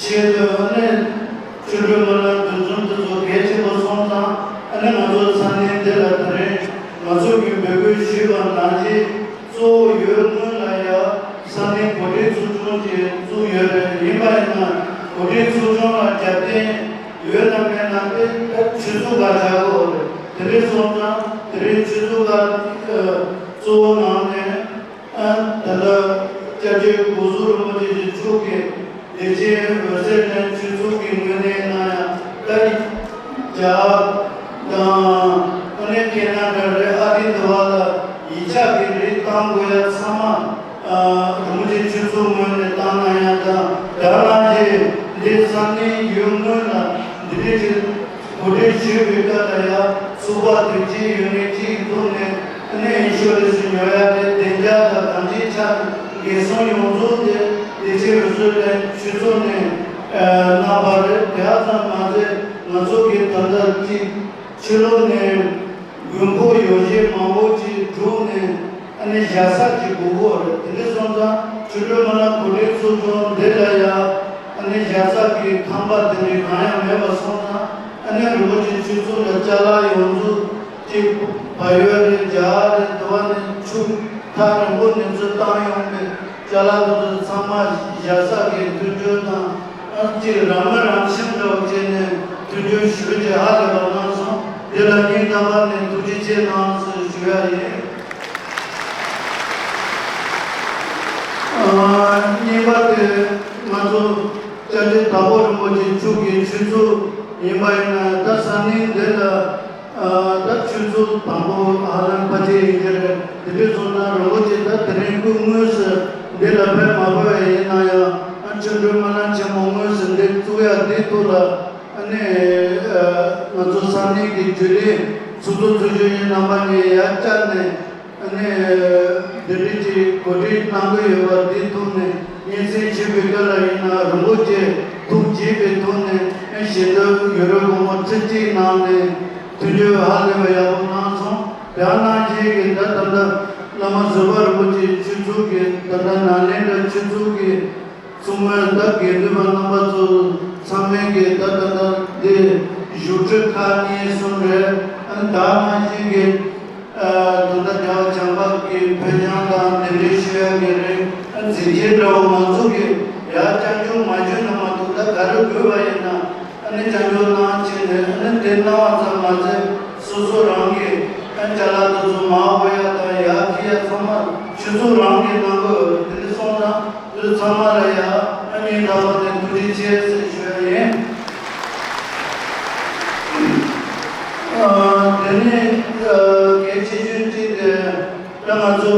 ཆེད་དུ། ཨ་ནི་ཆོ་འཕྲུལ་སྨོན་ལམ་འདུ་འཛོམས་དེ་ཚོ་གལ་ཆེན་པོ་སོང་ཙང་། ཨ་ནི་ང་ཚོ་ས་གནས་འདི་ལ་དེ་རིང་ང་ཚོ་གིས་འབོད་སྐུལ་ཞུས་པ་ནང་བཞིན། གཙོ་བོ་ཡུལ་དངོས་ལ་ཡ་ས་གནས་གོ་སྒྲིག་ཚོགས་ཆུང་ཅིག་བཙུགས་ཡོད་རེད། ཡིན་པ་ཡིན་ན་གོ་སྒྲིག་ཚོགས་ཆུང་ལ་རྒྱབ་རྟེན་ཡོད་ན་མེད་ན་དེ་ད་ཆོས་ཚོགས་ཁག་ཆགས་ཀྱི་ཡོད་རེད། དེ་འདྲ་སོང་ཙང་དེ་རིང་ཆོས་ཚོགས་ཁག་གཙོ་བོ་ནང་ནས། ཨ་ད་ལྟ་སྐྱབས་རྗེ་སྒོ་ཟུར་རིན་པོ་ཆེ་མཆོག་གིས་བདེ་ཆེན་འོད་ཟེར་གླིང་ཆོས་ཚོགས་ཀྱི་ངོས་ནས་གནང་ཡ། ད་རྒྱ་དང་ཨ་ནི་ཁེ་ན་ཌ་རེད། ཨ་རི་འདི་བ་ལ་ཡིག་ཆ་གི་རིགས་བཏང་དགོས་ཡ་ཚང་མ་ཨ་རིན་པོ་ཆེ་ཆོས་ཚོགས་ངོས་ནས་བཏང་གནང་ཡ་དང་། དེ་ནང་བཞིན་འདི་ས་གནས་ཡུལ་དངོས་ལ་འདི་འདྲའི་ཅིག་གོ་སྒྲིག་ཞུས་པའི་སྐབས་ལ་ཡ། ཚོགས་པ་དེ་གཅིག་ཡོད་མཁན་གཅིག་གི་ཐོག་ནས་ཨ་ནི་ཨིན་ཤོ་རན་སི་ཉོ་ཡ་དེ་བདེ་འཇགས་དང་གང་ཅིའི་ཆ་ནས་འགན་སྲུང་ཡོངས་རྫོགས་དེ་བདེ་ཆེན་འོད་ཟེར་གླིང་ཆོས་ཚོགས་ནས་ཨ་གནང་བ་རེད། དེ་ཙམ་མ་ཟད་ང་ཚོ་གིས་ད་ལྟ་གཅིག་ཕྱི་ལོགས་ནས་ དགོས་མཁོ་ཡོད་གཞི་མང་པོ་ཅིག་བསྒྲུབས་ནས་ཨ་ནི་བཞག་ས་ཅིག་དགོས་ཀྱི་ཡོད་རེད། དེ་འདྲ་སོང་ཙང་ཆུ་སྒྲོན་མ་ལ་གོ་སྒྲིག་ཚོགས་ཆུང་འདི་ལ་ཡ་ཨ་ནི་བཞག་ས་གི་ཁང་པ་དེ་འདྲ་གང་ཡང་མེད་པ་སོང་ཙང་ཨ་ནི་རིན་པོ་ཆེ་ཆོས་ཚོགས་ལ་ཅ་ལག་ཡོངས་རྫོགས་ཅིག་བལ་ཡུལ་རེད། རྒྱ་གར་རེད། དེ་བ་ནས་ཆུ་ཐག་རིང་པོ་ནས་ཚུར་བཏང་ཡོང་པའི་ཅ་ལག་དེ་ཚོ་ཚང་མ་བཞག་ས་གི་མཐུན་འགྱུར་དང་ཨ་ཅིག་རང་མི་རང་ཁྱིམ་འདྲ་བོ་བྱས་ནས་མཐུན་འགྱུར་ཞུ་རྒྱུ་ཧ་ལས་པ་གནང་སོང་། འདི་ལ་སྙིང་ཐག་པ་ནས་ཐུགས་རྗེ་ཆེ་གནང་ཟེར་ཞུ་ཡ་ཡིན། ཨ་གཉིས་པ་དེ་ང་ཚོ་སྐྱབས་རྗེ་དྭགས་པོ་རིན་པོ་ཆེ་མཆོག་གི་ཆོས་ཚོགས་ཡིན་པ་ཡིན་ན་ད་ས་གནས་འདི་ལ་ཨ་ད་ཆོས་ཚོགས་དང་པོ་ཧ་ལམ་ཕལ་ཆེར་ཡིན་གྱི་རེད། དེ་འདྲ་སོང་ན་རིན་པོ་ཆེ་ད་དེ་རིང་སྐུ་དངོས་སུ་འདི་ལ་ཕེབས་མ་ཕོད་པ་ཡིན་ན་ཡང་ཨ་ཆོས་སྒྲོན་སྨོན་ལམ་ཆེན་མོ་དངོས་སུ་འདི་བཙུགས་ཡ་འདི་ཐོག་ལ་ཨ་ནི་ཨ་ང་ཚོ་ས་གནས་ཀྱི་རྒྱུན་ལས་ཚོགས་གཙོ་ཚོགས་གཞོན་གཉིས་རྣམ་པ་གཉིས་ཡར་བཅར་ནས། ཨ་ནི་འདི་འདྲ་ཅིག་གོ་སྒྲིག་གནང་གི་ཡོད་པ་འདི་ཐོག་ནས་སྙན་སེང་ཞུས་པའི་སྐབས་ལ་ཡིན་ན་རིན་པོ་ཆེ་ཐུགས་དགྱེས་པའི་ཐོག་ནས་ཨ་ཞལ་འདེབས་ཡོ་རོབ་སྒོར་མོ་ཁྲི་གཅིག་གནང་ནས་མཐུན་འགྱུར་ཧ་ལས་པ་ཡག་པོ་གནང་སོང་། དེ་ནང་བཞིན་གྱི་ད་ད་ལྟ་བླ་མ་བཟོད་པ་རིན་པོ་ཆེ་ཆོས་ཚོགས་ཀྱི་ད་ལྟ་ནཱ་ལེནྡྲ་ཆོས་ཚོགས་ཀྱི་གཙོ་མོའི་ད་དགེ་འདུན་པ་རྣམ་པ་ཚོ་ཚང་མས་ཀྱི་ད་ད་ད་འདི་བཞུགས་ཁྲི་ཁག་གཉིས་གསུམ་རེད། ཨ་ནི་ད་ནང་བཞིན་གྱི་ཨ་ད་ལྟ་རྒྱལ་བ་བྱམས་པ་གི་ཕེབས་བྱང་དང་དེ་འདྲའི་ཞུ་ཡ་གི་རེད། ཨ་འཛིན་སྐྱེས་འདྲ་བོ་མང་ཚོགས་ཀྱི་ཡར་བསྐྱར་བཅོས་མ་བཅོས་ན་མ་གཏོགས་ད་ག་རེ་དགོས་པ་ཡིན་ན། ཨ་ནི་བྱང་ཆུབ་གནང་བྱས་ནས་ཨ་ནི་དེ་གནང་བ་ཙམ་མ་ཟད་སོ་སོ་རང་གི་ཨ་ཅ་ལག་དེ་ཚོ་མར་འབོ་ཡ་དང་ཡར་འཁྱེར་ཡ་ཚང་མ་ཆུ་ཚོད་རང་གིས་གནང་དགོས། དེ་འདྲ་སོང་ཙང་དེ་ཚང་མ་ལ་ཡ་ཨ་སྙིང་ཐག་པ་ནས་ཐུགས་རྗེ་ཆེ་ཟེར་ཞུ་ཡ་ཡིན། ཨ་དེ་ནས་ཨ་གལ་ཆེ་ཤོས་གཅིག་དེ། ད་ང་ཚོ་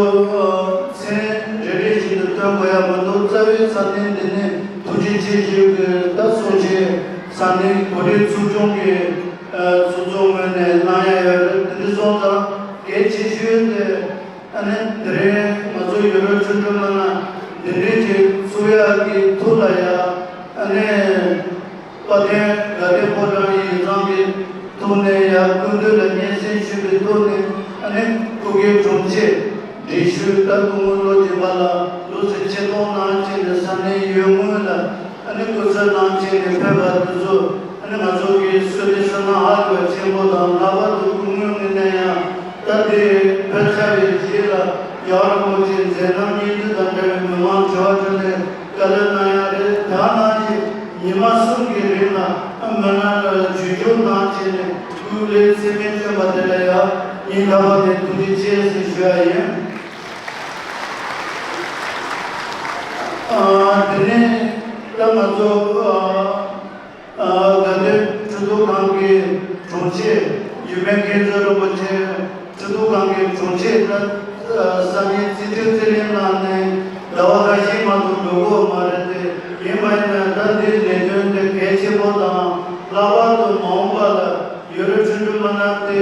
མཚན་རེ་རེ་བཞིན་དུ་ཐོན་དགོས་ཡ་མི་འདུག་རྩ་བའི་ས་གནས་འདི་ནས་ཐུགས་རྗེ་ཆེ་ཞུ་གི་ད་གསུང་ཆེད་ས་གནས་གོ་སྒྲིག་ཚོགས་ཆུང་གི་ཚོགས་གཙོ་ངོས་ནས་གནང་ཡ་ཡོད་རེད། དེ་འདྲ་སོང་ཙང་གལ་ཆེ་ཤོས་དེ་ཨ་ནི་དེ་རིང་ང་ཚོ་ཡུ་རོབ་ཆུ་འགྲམ་ལ་འདི་འདྲའི་ཅིག་ཚོགས་ཡ་གི་ཐོག་ལ་ཡ་ཨ་ནི། དཔལ་ལྡན་དགའ་ལྡན་ཕོ་བྲང་ཡིག་ཚང་གི་ཐོག་ནས་ཡང་སྐུ་མདུན་ལ་སྙན་སེང་ཞུས་པའི་ཐོག་ནས་ཨ་ནི་སྐུ་སྒེར་དྲུང་ཆེ་འགྲེལ་བཤད་ད་སྐུ་ངོ་བློ་སྦྱིན་པ་ལགས་ལུགས་སྲོལ་ཆེ་མཐོང་གནང་བྱས་ནས་ས་གནས་ཡུལ་དངོས་ལ་ཨ་ནི་སྐུ་གཟུགས་གནང་བྱས་ནས་ཕེབས་པ་དེ་ཚོ་ཨ་ནི་ང་ཚོ་གི་བསོད་བདེ་བསོད་ནམས་ཧ་ལས་པ་ཆེན་པོ་དང་། ལྷག་པར་དུ་སྐུ་ངོ་ངོས་ནས་ཡང་ད་ལྟའི་ཕེབས་ཚར་བའི་རྗེས་ལ་ཡང་རིན་པོ་ཆེ་མཛད་རྣམ་སྙིང་བསྡུས་དང་འབྲེལ་བའི་མི་མང་དྲི་བ་དྲིས་ལན། བཀའ་སློབ་གནང་ཡ་རེད། དེ་ནང་བཞིན་ཉི་མ་གསུམ་གྱི་རིང་ལ་སྨོན་ལམ་ལ་བརྒྱུད་སྐྱོར་གནང་བྱས་ནས་སྐུ་ལས་ཚད་མེད་བསྐྱོན་པ་དེ་ལ་ཡང་སྙིང་ཐག་པ་ནས་ཐུགས་རྗེ་ཆེ་ཟེར་ཞུ་ཡ་ཡིན། ཨ་དེ་ནས་ད་ང་ཚོ་ཨ་ཨ་དགའ་ལྡན་ཁྲི་ཐོག་ཁང་གི་དྲུང་ཆེ་འཇིགས་མེད་མཁྱེན་བརྩེ་རིན་པོ་ཆེ། ཁྲི་ཐོག་ཁང་གི་དྲུང་ཆེ་ད་ས་གནས་རྩིས་སྤྲོད་རྩིས་ལེན་གནང་ནས་ཟླ་བ་ཁ་ཤས་མ་གཏོགས་འགྲོ་གི་ཡོད་མ་རེད་དེ། ཡིན་པ་ཡིན་ན་ད་འདིའི་ལས་དོན་དེ་གལ་ཆེན་པོ་དང་། ལྷག་པར་དུ་མ་འོངས་པ་ལ་ཡུ་རོབ་ཆུ་འགྲམ་སྨོན་ལམ་དེ་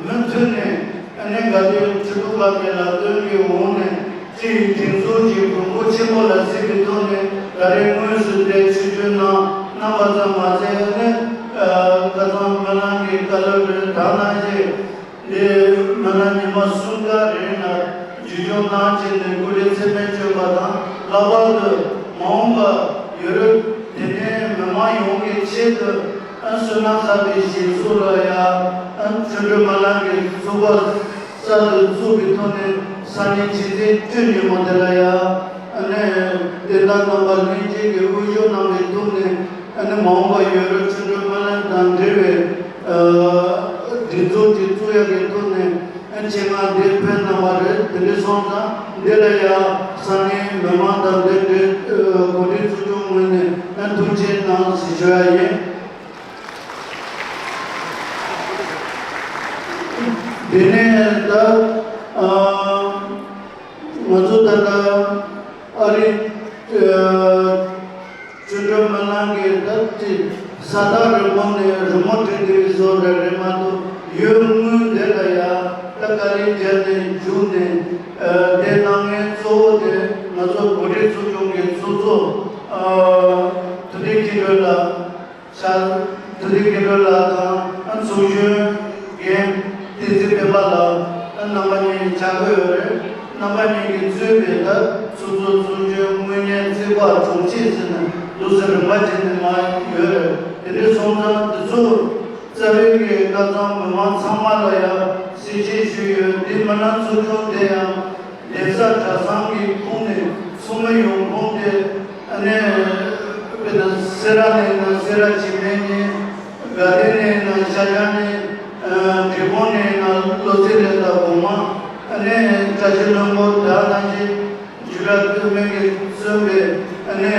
མུ་མཐུད་ནས་ཨ་ནི་དགའ་ལྡན་ཁྲི་ཐོག་ཁང་གི་ལམ་སྟོན་གྱི་འོག་ནས་སྤྱི་ཡི་སྒྲིག་འཛུགས་ཀྱི་དགོས་མཁོ་ཆེན་པོ་ལ་གཟིགས་པའི་ཐོག་ནས་ད་རེས་དངོས་སུ་འདིར་ཆིབས་བསྒྱུར་གནང་གནང་པ་ཙམ་མ་ཟད་ནི། ཨ་ཁ་སང་སྨོན་ལམ་གྱི་བཀའ་སློབ་རེ་དང་ནང་བཞིན་འདི་སྨོན་ལམ་ཉི་མ་གསུམ་ཀ་རིང་ལ་བརྒྱུད་སྐྱོར་གནང་བྱས་ནས་སྐུ་ལས་ཚད་མེད་བསྐྱོན་པ་དང་། ལྷག་པར་དུ་མ་འོངས་པ་ཡུ་རོབ་དེ་ནས་མི་མང་ཡོངས་ཀྱི་ཆེད་དུ་ཨ་བསོད་ནམས་བསགས་པའི་ཞིང་སོགས་ལ་ཡང་ཨ་ཆུ་འགྲམ་སྨོན་ལམ་གྱི་ཚོགས་པ་གསར་དུ་བཙུགས་པའི་ཐོག་ནས་ས་གནས་ཆེ་ཚད་བཅུ་ཉིན་མོ་དེ་ལ་ཡང་ཨ་ནི་བསྟན་བདག་རྣམ་པ་ལྷན་རྒྱས་ཀྱིས་དབུ་བཞུགས་གནང་བའི་ཐོག་ནས་ཨ་ནི་མ་འོངས་པ་ཡུ་རོབ་ཆུ་འགྲམ་སྨོན་ལམ་དང་འབྲེལ་བའི་ཨ་སྒྲིག་འཛུགས་ཅིག་བཙུགས་ཡག་གི་ཐོག་ནས་ཨ་ཆེད་མངགས་འདིར་ཕེབས་གནང་བ་རེད། དེ་འདྲ་སོང་ཙང་འདི་ལ་ཡང་ས་གནས་མི་མང་དང་འདི་འདྲའི་ཨ་གོ་སྒྲིག་ཚོགས་ཆུང་ངོས་ནས་ཨ་ཐུགས་རྗེ་གནང་ཞེས་ཞུ་ཡ་ཡིན། དེ་ནས་ད་ཨ་ང་ཚོ་ད་ལྟ་ཨ་རི་ཨ་ཆུ་འགྲམ་སྨོན་ལམ་གྱི་ད་ཅི་ས་ཐག་རིང་པོ་ནས་རི་མོ་བྲིས་བསྡད་པའི་བཟོ་འདྲ་རེད་མ་གཏོགས། ཡུལ་དངོས་འདི་ལ་ཡང་ད་དཀའ་ལས་བརྒྱབ་ནས་བརྒྱུགས་ནས་ཨ་དེ་གནང་མཁན་གཙོ་བོ་དེ་ང་ཚོ་གོ་སྒྲིག་ཚོགས་ཆུང་གི་ཚོགས་གཙོ་ཨ་ཐུབ་བསྟན་མཁྱེན་སྒྲོན་ལགས། ཤར་ཐུབ་བསྟན་མཁྱེན་སྒྲོན་ལགས་དང་ཨ་ཚོགས་གཞོན་རྒན་བསྟན་འཛིན་དཔལ་ རྣམ་པ་གཉིས་ཆགས་ཀྱི་ཡོད་རེད། རྣམ་པ་གཉིས་ཀྱིས་གཙོས་པའི་ད་ཚོགས་གཙོ་ཚོགས་གཞོན་དངོས་གཉེར་རྩིས་པ་དྲུང་ཆེ་ཟེར་ནས་འདུག་སེ་རིམ་པ་བྱས་ནས་མར་ཡོད་རེད། དེ་འདྲ་སོང་ཙང་འདི་ཚོ་རྩ་བའི་གི་སྐལ་བཟང་མི་མང་ཚང་མ་ལ་ཡང་གསལ་བཤད་ཞུས་ཡོད། དེ་མིན་ན་ཚོགས་ཆུང་དེ་ཡང་གདན་ས་གྲྭ་ཚང་གི་ཁོངས་ནས་ཚོགས་མི་ཡོང་ཁུངས་དེ། ཨ་ནི་དཔེར་ན་སེ་ར་ནས་ཡིན་ན་སེ་ར་འཇིགས་མེད་གཉིས། དགའ་ལྡན་ནས་ཡིན་ན་ཤར་བྱང་གཉིས། འབྲས་སྤུངས་ནས་ཡིན་ན་བློ་གསལ་གླིང་དང་སྒོ་མང་། ཨ་ནི་བཀྲ་ཤིས་ལྷུན་པོ། དེ་ནང་བཞིན་འཇུ་ལག་སྟོད་སྨད་ཀྱིས་མཚོན་པའི་ཨ་ནི་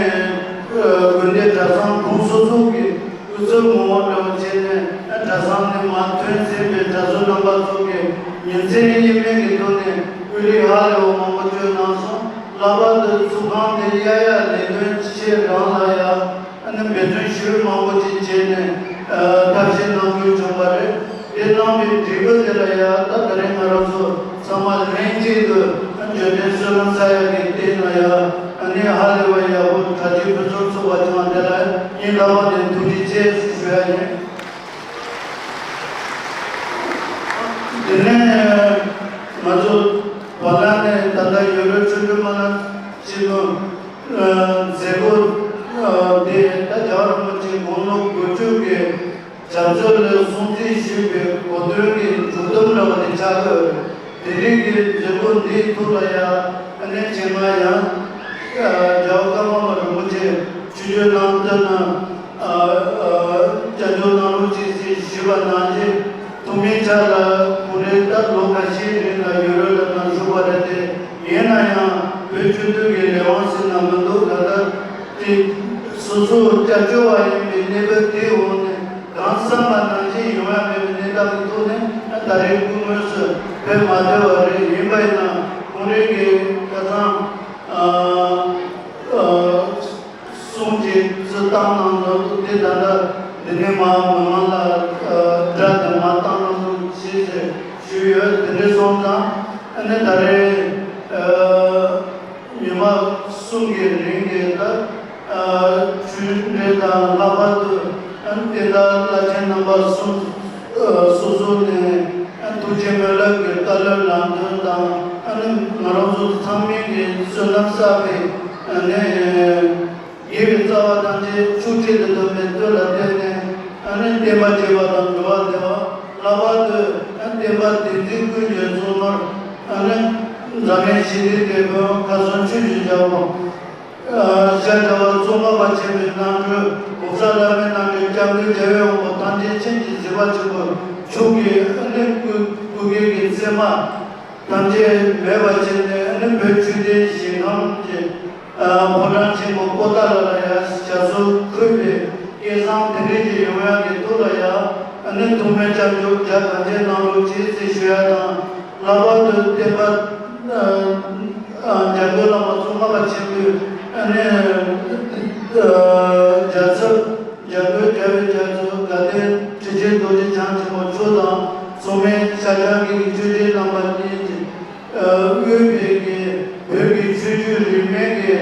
དགོན་སྡེ་གྲྭ་ཚང་ཁོངས་སོ་སོ་གི་དབུ་ཚོགས་ངོ་བོ་འདྲ་བོ་བྱས་ནས། ཨ་གྲྭ་ཚང་ནས་མར་ཐོན་ཟིན་པའི་གྲྭ་ཚོ་རྣམ་པ་ཚོ་གིས་ཉིན་མཚན་གཉིས་མེད་ཀྱི་ཐོག་ནས་སྐུ་ལས་ཧ་ལས་པ་མང་པོ་བསྐྱོན་གནང་སོང་། ལྷག་པར་དུ་ཚོགས་ཁང་དེ་གཡར་ཡག་ལས་དོན་ཆེད་རང་ལ་ཡང་ཨ་ནི་འབད་བརྩོན་ཞེ་པོ་མང་པོ་ཅིག་བྱས་ནས་ཨ་ཐབས་ཤེས་གནང་དགོས་བྱུང་བ་རེད། དེ་གནང་བའི་འབྲས་བུ་དེ་ལ་ཡང་ད་ད་རེས་ང་རང་ཚོ་ཚང་མ་ལྷན་གཅིག་ཏུ་ཨ་འབྱོར་ལྡན་བསོད་ནམས་བསགས་ཡག་གི་སྟེང་ལ་ཡང་ཨ་ནི་ཧ་ལས་པ་ཡག་པོ་གྲ་སྒྲིག་ཕུན་སུམ་ཚོགས་པ་བྱུང་བ་དེ་ལ་སྙིང་ཐག་པ་ནས་ཐུགས་རྗེ་ཆེ་ཞུ་ཡག་ཡིན། དེ་ནས་ང་ཚོ་བར་ལ་ནས་ད་ལྟ་ཡོད་རེད། ཆོས་སྒྲོན་མ་ལགས་ཕྱི་ལོ་མཛད་སྒོ་དེ་ད་རྒྱལ་བ་རིན་པོ་ཆེ་དགུང་ལོ་དགུ་བཅུ་གི་ཞབས་སོར་ལ་སྲུང་བརྩི་ཞུས་པའི་གོ་སྟོན་གྱི་མཇུག་བསྡོམས་འདྲ་བ་དེ་ཆགས་ཡོད་རེད། དེ་རིང་གི་མཛད་སྒོ་འདིའི་ཐོག་ལ་ཡང་ཨ་ནེ་ཆེན་མ་ཡང་རྒྱལ་བ་ཀརྨ་པ་རིན་པོ་ཆེ་ཆིབས་བསྒྱུར་གནང་དོན་ནི་བསྐྱར་ཞུ་གནང་རོགས་གྱིས་ཞེས་ཞུས་པ་ནང་བཞིན། ཐོག་མའི་ཆར་ལ་ཁོང་རང་ད་ལོ་ཁ་ཤས་རིང་ལ་ཡུ་རོབ་ལ་ནང་བཞུགས་པ་རེད་དེ། ཡིན་ན་ཡང་བོད་སྤྱི་འཐུས་ཀྱི་ལས་དབང་ཟེར་ན་མི་འདུག་ད་ལྟ་དེ་སོ་སོ་སྐྱབས་བཅོལ་བ་ཡིན་པའི་གནས་བབ་དེའི་འོག་ནས་གང་བསམ་པ་ནང་བཞིན་ཡོང་ཡ་མེད་པའི་གནས་སྟངས་ཀྱི་ཐོག་ནས་ད་རེས་སྐུ་དངོས་སུ་ཕེབས་མ་ཐུབ་པ་རེད། ཡིན་པ་ཡིན་ན་ཁོང་རང་གི་ཁ་སང་ཨ་ཨ། གསུང་གཅིག་བརྩི་བཏང་གནང་འདུག་དེ་ད་ལྟ་འདི་ནས་མར་མི་མང་ལ་སྒྲ་དེ་མར་བཏང་གནང་འདུག་ཅེས་ཞུས་ཡོད། དེ་འདྲ་སོང་ཙང་ཨ་ནི་ད་རེས་ཉི་མ་གསུམ་གྱི་རིང་གི་ད་ཆོས་འབྲེལ་དང་། ལྷག་པར་དུ་ཨ་ནི་བསྟན་བདག་བླ་ཆེན་རྣམ་པ་གསུམ་སོ་སོ་ནས་ཐུགས་རྗེ་སྨོན་ལམ་གྱི་བཀའ་སློབ་ལམ་སྟོན་དང་། ཨ་ནི་ང་རང་ཚོ་ཚང་མས་ཀྱི་བསོད་ནམས་བསགས་པའི་ཨ་ནི། དགེ་བའི་རྩ་བ་ཐམས་ཅད་ཆོག་ཁྲིག་ཏུ་འདོམས་པའི་མཐུ་ལ་བརྟེན་ནས། ཨ་ནི་བསྟན་པ་རྒྱས་པ་དང་འགྲོ་བ་བདེ་བ། ལྷག་པར་དུ་ཨ་བསྟན་པ་བསྟན་འཛིན་ཀུན་གྱི་གཙོ་ནོར། ཨ་ནི་འཛམ་གླིང་ཞི་བདེའི་དེད་དཔོན་ཁ་སང་ཆོས་ཀྱི་རྒྱལ་པོ། ཨ་ཤར་རྒྱལ་བ་ཙོང་ཁ་པ་ཆེན་པོའི་རྣམ་སྤྲུལ། གོང་ས་ལྷ་མིའི་རྣམ་སྤྲུལ་སྐྱབས་མགོན་རྒྱལ་བའི་དབང་པོ་ཐམས་ཅད་མཁྱེན་ཅིང་གཟིགས་པ་ཆེན་པོ་མཆོག་གི་ཨ་ནི་སྐུ་སྐུ་སྒེར་གྱི་མཚན་མ། ཐམས་ཅད་མེད་པར་བྱས་ནས་ཨ་ནི་བོད་ཆོས་ལྡན་ཞིང་ཁམས་ཀྱི་ཨ་ཕོ་བྲང་ཆེན་པོ་པོ་ཏཱ་ལ་ལ་ཡང་ཞབས་སོར་འཁོད་པའི་སྐལ་བཟང་དེ་འདྲ་ཞིག་ཡོང་ཡག་གི་ཐོག་ལ་ཡང་ཨ་ནི་ཐུགས་སྨོན་སྐྱབས་འཇུག་རྒྱ་གང་ཆེ་གནང་རོགས་ཅེས་ཟེར་ཞུ་ཡག་དང་། ལྷག་པར་དུ་བསྟན་པ་ཨ་ཨ་འཇམ་མགོན་བླ་མ་ཙོང་ཁ་པ་ཆེན་པོས་ཨ་ནི་ཨ་རྒྱལ་ཚབ། འཇམ་མགོན་རྒྱལ་བའི་རྒྱ་མཚོ་དགའ་ལྡན་ཁྲི་ཆེན་རྡོ་རྗེ་འཆང་ཆེན་པོ་མཆོག་དང་། ཚོགས་མི་ཤར་བྱང་གི་ཆོས་རྗེ་རྣམ་པ་གཉིས་ཀྱིས་དབུས་པའི་གི་བོད་ཀྱི་ཆོས་བརྒྱུད་རིས་མེད་ཀྱི་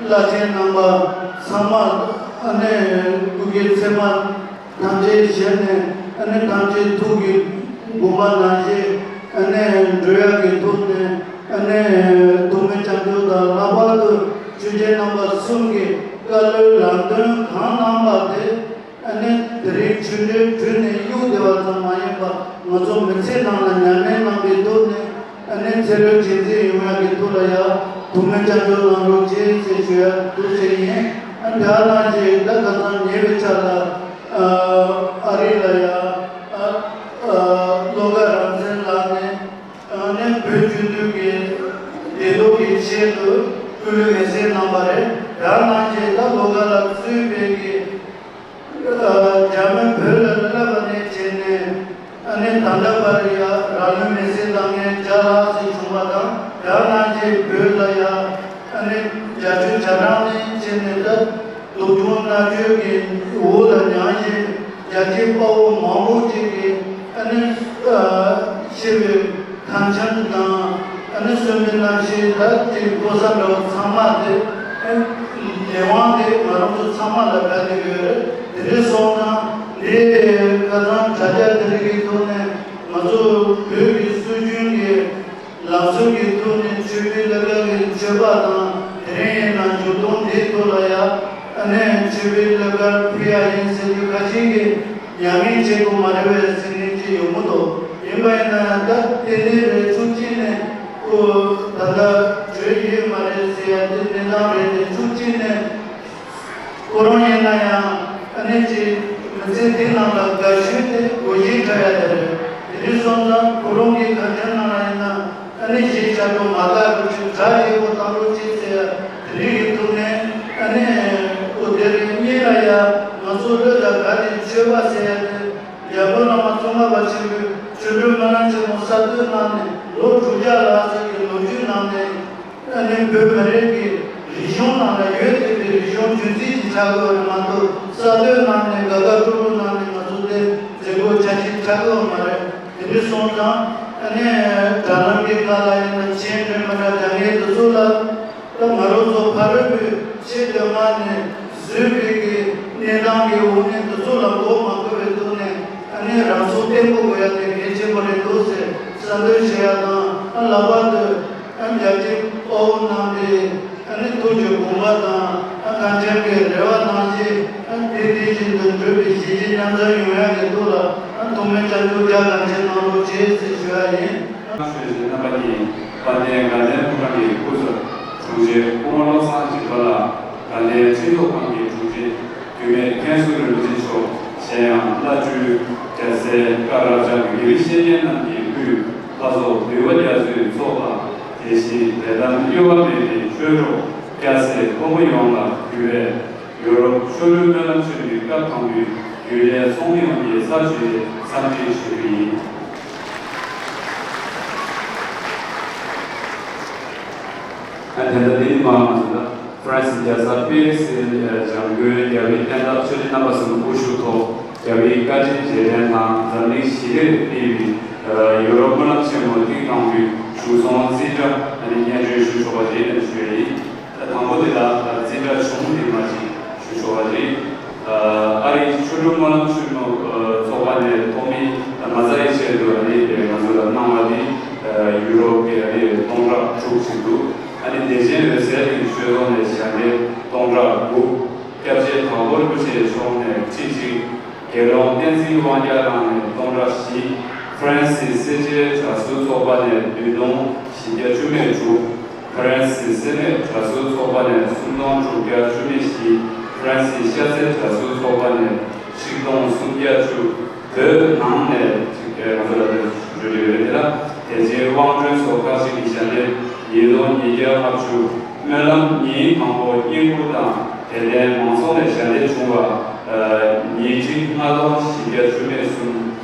བླ་ཆེན་རྣམ་པ་ཚང་མ་ཨ་ནི་སྐུ་སྒེར་མཚན་མ་ཐམས་ཅད་བཞེས་ནས། ཨ་ནི་ཐམས་ཅད་ཐུགས་ཀྱི་དགོངས་པ་ནང་བཞིན་ཨ་ནི་འགྲོ་ཡག་གི་ཐོག་ནས་ཨ་ནི་ཐུགས་སྨོན་སྐྱབས་འཇུག་དང་། ལྷག་པར་དུ་ཆོས་རྒྱལ་རྣམ་པ་གསུམ་གྱི་བཀའ་སློབ་ལམ་སྟོན་གང་གནང་པ་དེ། ཨ་ནི་དེ་རིང་ཆོས་འབྲེལ་གྲོལ་ནས་གཡུག་བསྡད་པ་ཙམ་མ་ཡིན་པར། ང་ཚོ་མི་ཚེ་ནང་ལ་ཉམས་ལེན་གནང་པའི་ཐོག་ནས། ཨ་ནི་ཚེ་རབས་རྗེས་འཛིན་ཡོང་ཡག་གི་ཐོག་ལ་ཡང་ཐུགས་སྨོན་སྐྱབས་འཇུག་གནང་རོགས་ཅེས་ཟེར་ཞུ་ཡག་འདུག་ཟེར་ཡིན། ཨ་དེ་ནང་བཞིན་ད་ཁ་སང་ཉེ་བའི་ཆར་ལ་ཨ་རི་ལ་ཡང་ཨ་ཨ་བློ་དགའ་རང་བཙན་ལགས་ནས། ཨ་ནི་བོད་སྤྱི་འཐུས་ཀྱི་བདེ་སྡུག་གི་ཆེད་དུ་སྐུ་ལུས་མེར་སྲེག་གནང་བ་རེད། དེ་ནང་བཞིན་ད་བློ་དགའ་ལགས་གཙོས་པའི་གི་ཨ་རྒྱ་མི་བོད་ལ་སླེབས་པ་ནས་བྱས་ནས། ཨ་ནི་ད་ལྟ་བར་ཡ་རང་ལུས་མེར་སྲེག་བཏང་མཁན་བརྒྱ་ལྷག་ཙམ་བྱུང་བ་དང་། དེ་ནང་བཞིན་བོད་ལ་ཡ་ཨ་ནི་རྒྱ་ཆོས་བྱ་བྲལ་ནས་བྱས་ནས་ད། སྡུག་སྦྱོང་མནར་གཅོད་ཀྱི་འོག་ལ་མྱངས་བཞིན་རྒྱལ་གཅེས་དཔའ་བོ་མང་པོ་ཅིག་གིས་ཨ་ནི་ཨ་ཤི་བའི་ཁ་ཆེམས་དང་། ཨ་ནི་གསོན་པོའི་རྣམ་ཤེས་ད་ཅིག་ལྐོག་ཟ་འདྲ་བོ་ཚང་མ་དེ་ཨ་ལས་དབང་དེ་ང་རང་ཚོ་ཚང་མ་ལ་བབས་བསྡད་ཡོད་རེད། དེ་འདྲ་སོང་ཙང་འདི་ཁ་སང་དྲ་རྒྱ་དེ་རིགས་ཀྱི་ཐོག་ནས་ང་ཚོ་བོད་ཀྱི་སྲོལ་རྒྱུན་གྱི་ ཆོས་པ་དང་དེ་རིང་ཡིན་ན་འཇུ་སྟོང་འདིའི་ཐོག་ལ་ཡ་ཨ་ནི་ཆོས་པའི་སློབ་གར་ཕུལ་ཡ་ཡིན་ཟེར་དུས་ཁ་ཤས་ཀྱིས་མྱ་ངན་བྱེད་དགོས་མ་རེད་པས་ཟེར་མཁན་ཅིག་ཡོང་གི་འདུག་ཡིན་པ་ཡིན་ན་ད་ལྟ་དེ་འདྲ་རེད། ཕྱོགས་གཅིག་ནས་ཨོ་ད་ལྟ་གྲོས་ཡོད་མ་རེད་ཟེར་ཡ་དེ་གནས་སྟངས་རེད་དེ། ཕྱོགས་གཅིག་ནས་ཁོ་རང་ཡིན་ན་ཡང་ཨ་ནི་ཅིག་མི་ཚེ་འདི་ནང་ལ་དགའ་ཤོས་དེ་སྒོ་ཆེན་གྲལ་ཡ་དེ་རེད། དེ་རིང་སོང་ཙང་ཁོ་རང་གི་ཁ་བྱང་ནང་ལ་ཡིན་ན་ཨ་ནི་གཞིས་ཆགས་དུ་མ་དགའ་རུ་ཅིག་གྲ་རྒྱས་པོ་བཏང་རོགས་བྱེད་ཟེར་ཡ་དེ་རིང་གི་ཐོག་ནས་ཨ་ནི་ཨོ་དེ་རིང་གཉིས་ལ་ཡ་ང་ཚོ་བློ་དང་དགའ་ནས་ཆོས་པ་ཟེར་ཡ་དེ་རྒྱལ་པོ་བླ་མ་ཙོང་ཁ་པ་ཆེན་པོའི་ཆོ་འཕྲུལ་སྨོན་ལམ་ཆེན་མོ་གསར་གཏོད་གནང་ནས་ལོ་དྲུག་བརྒྱ་ལྷག་ཙམ་གྱི་ལོ་རྒྱུས་ནང་ནས་ཨ་ནི་བོད་མི་རིགས་ཀྱི་རིག་གཞུང་ནང་ལ་ཡོད་བསྡད་པའི་རིག་གཞུང་རྒྱུན་འཛིན་གྱི་ཆགས་ཡོད་རེད་མ་གཏོགས་གསར་གཏོད་གནང་ནས་དགའ་དགའ་སྤྲོ་སྤྲོ་གནང་ནས་ང་ཚོ་དེ་མཛད་སྒོ་ཆ་ཤས་ཆགས་ཡོད་མ་རེད། དེ་འདྲ་སོང་ཙང་ཨ་ནི་དྲ་ལམ་གྱི་ཁ་ལ་ཡིན་ན་མཆན་འདོན་མི་འདྲ་རྒྱག་མཁན་དེ་ཚོ་ལ། ད་ང་རང་ཚོ་ཕ་རོལ་པོའི་ཆེས་སྟོད་མ་ནས་བཟོས་པའི་གི་གནས་སྟངས་ཀྱི་འོག་ནས་འདི་ཚོ་ལ་མགོ་མ་འཁོར་བའི་ཐོག་ནས་ཨ་ནི་རང་སྲོག་བརྟན་པོ་དགོས་ཡ་དེ་གལ་ཆེན་པོ་རེད་འདུག་ཟེར་གསལ་འདོན་བྱེད་ཡ་དང་། ཨ་ལྷག་པར་དུ་ཨ་རྒྱལ་གཅེས་དཔའ་བོ་རྣམ་པའི་ཨ་ནི་ཐུགས་ཀྱི་དགོངས་པ་དང་ཨ་གངས་ཅན་གྱི་རེ་བ་ནང་བཞིན་ཨ་དེ་དེ་བཞིན་དུ་འགྲུབ་པའི་གཞིས་བྱེས་མཉམ་འཛོམས་ཡོང་ཡ་གི་ཐོག་ལ་ཨ་ཐུགས་སྨོན་སྐྱབས་འཇུག་རྒྱ་གངས་ཅན་གནང་རོགས་བྱེད་ཟེར་ཞུ་ཡ་ཡིན། ཆོས་རྗེ་རྣམ་པ་གཉིས་དཔལ་ལྡན་དགའ་ལྡན་ཕོ་བྲང་གི་སྐུ་གཟུགས་དྲུང་ཆེ་སྐུ་ངོ་བློ་བཟང་འཇིགས་མེད་ལགས། དགའ་ལྡན་སྤྱི་ཚོགས་ཁང་གི་དྲུང་ཆེ་འགྱུར་མེད་མཁན་ཟུར་རིན་པོ་ཆེ་མཆོག་གཞན་ཡང་བླ་སྤྲུལ་རྒྱལ་སྲས་ཀ་རབ་འབྱམས་དགེ་བའི་བཤེས་གཉེན་རྣམས་ཀྱི་དབུས་ལྷ་ཚོགས་འདུས་པ་རྒྱ་མཚོའི་ཚོགས་དང་དེ་བཞིན་དད་དམ་གཡོ་བ་མེད་པའི་ཆོས་གྲོགས་སྐྱ་སེར་ཕོ་མོ་ཡོངས་ལ་གུས་པས། ཡོ་རོབ་ཆོ་འཕྲུལ་སྨོན་ལམ་ཆེན་མོའི་སྐབས་དང་པོའི་རྒྱུན་ལས་ཚོགས་མི་ཡོངས་ཀྱི་ཚབ་ཞུས་ཏེ་འཚམས་འདྲི་ཞུ་རྒྱུ་ཡིན། ཨ་དེ་ལྟར་འདི་ནི་མ་ང་ཚོ་ལ་ཧྥ་རན་སི་རྒྱལ་ས་པེ་རི་སི་འཇམ་མགོན་རྒྱལ་བའི་བསྟན་བདག་ཆོས་རྗེ་རྣམ་པ་གསུམ་སྐུ་བཞུགས་ཐོག་རྒྱལ་བའི་བཀའ་དྲིན་རྗེས་དྲན་དང་འཛམ་གླིང་ཞི་བདེར་སྤེལ་བའི་ཡོ་རོབ་སྨོན་ལམ་ཆེན་མོ་ཐེངས་དང་པོའི་བཞུགས་སོང་འཛིན་གྲྭ་ཨ་ནི་སྙན་སྒྲོན་ཞུ་ཆོག་པ་རེད་ཞུ་ཡ་ཡིན། དང་པོ་དེ་ལ་འཛིན་གྲྭ་གཞུང་དེ་མ་ཅིག་ཞུ་ཆོག་པ་རེད། ཨ་རིའི་ཆོ་འཕྲུལ་སྨོན་ལམ་ཆེན་མོ་ཚོགས་པ་ནས་ཐོག་མའི་མ་རྩ་ཡི་ཆེད་དུ་ཨ་ནི་ང་ཚོ་ལ་གནང་བ་དེ་ཡུ་རོབ་ཀྱི་ཨ་ནི་སྟོང་ཕྲག་དྲུག་ཅིག་འདུག་ཨ་ནི་བདེ་ཆེན་འོད་གསལ་གྱི་ཆོས་ཚོགས་ནས་ཞལ་འདེབས་སྟོང་ཕྲག་དགུ། སྐྱབས་རྗེ་དྭགས་པོ་རིན་པོ་ཆེ་མཆོག་ནས་ཁྲི་གཅིག་དགེ་སློང་བསྟན་འཛིན་དབང་རྒྱལ་ལགས་ནས་སྟོང་ཕྲག་བཞི། ཧྥ་རན་སི་སེར་བྱེས་གྲྭ་ཟུར་ཚོགས་པ་ནས་བདུན་སྟོང་བཞི་བརྒྱ་བཅུ་མེད་དྲུག་ཧྥ་རན་སི་སེར་མོའི་གྲྭ་ཟུར་ཚོགས་པ་ནས་སུམ་སྟོང་དྲུག་བརྒྱ་བཅུ་མེད་བཞི། ཧྥ་རན་སི་ཤ་ཚའི་གྲྭ་ཟུར་ཚོགས་པ་ནས་ཆིག་སྟོང་སུམ་བརྒྱ་བཅུ། བོད་ནང་ནས་ཅིག་ང་ཚོ་ལ་འགྲོ་རྒྱུ་ཡོད་དེ་ལ། དད་ཅན་དབང་སྒྲོན་སོགས་ཁག་ཅིག་གི་ཞལ་འདེབས་ཉིས་སྟོང་ཉིས་བརྒྱ་ལྔ་བཅུ། སྨོན་ལམ་ཉིན་དང་པོ་བསྙེན་བཀུར་དང་དད་ལྡན་མང་ཚོགས་ནས་ཞལ་འདེབས་བྱུང་བ། ཉིས་ཁྲི་ལྔ་སྟོང་བཞི་བརྒྱ་བཅུ་མེད་གསུམ།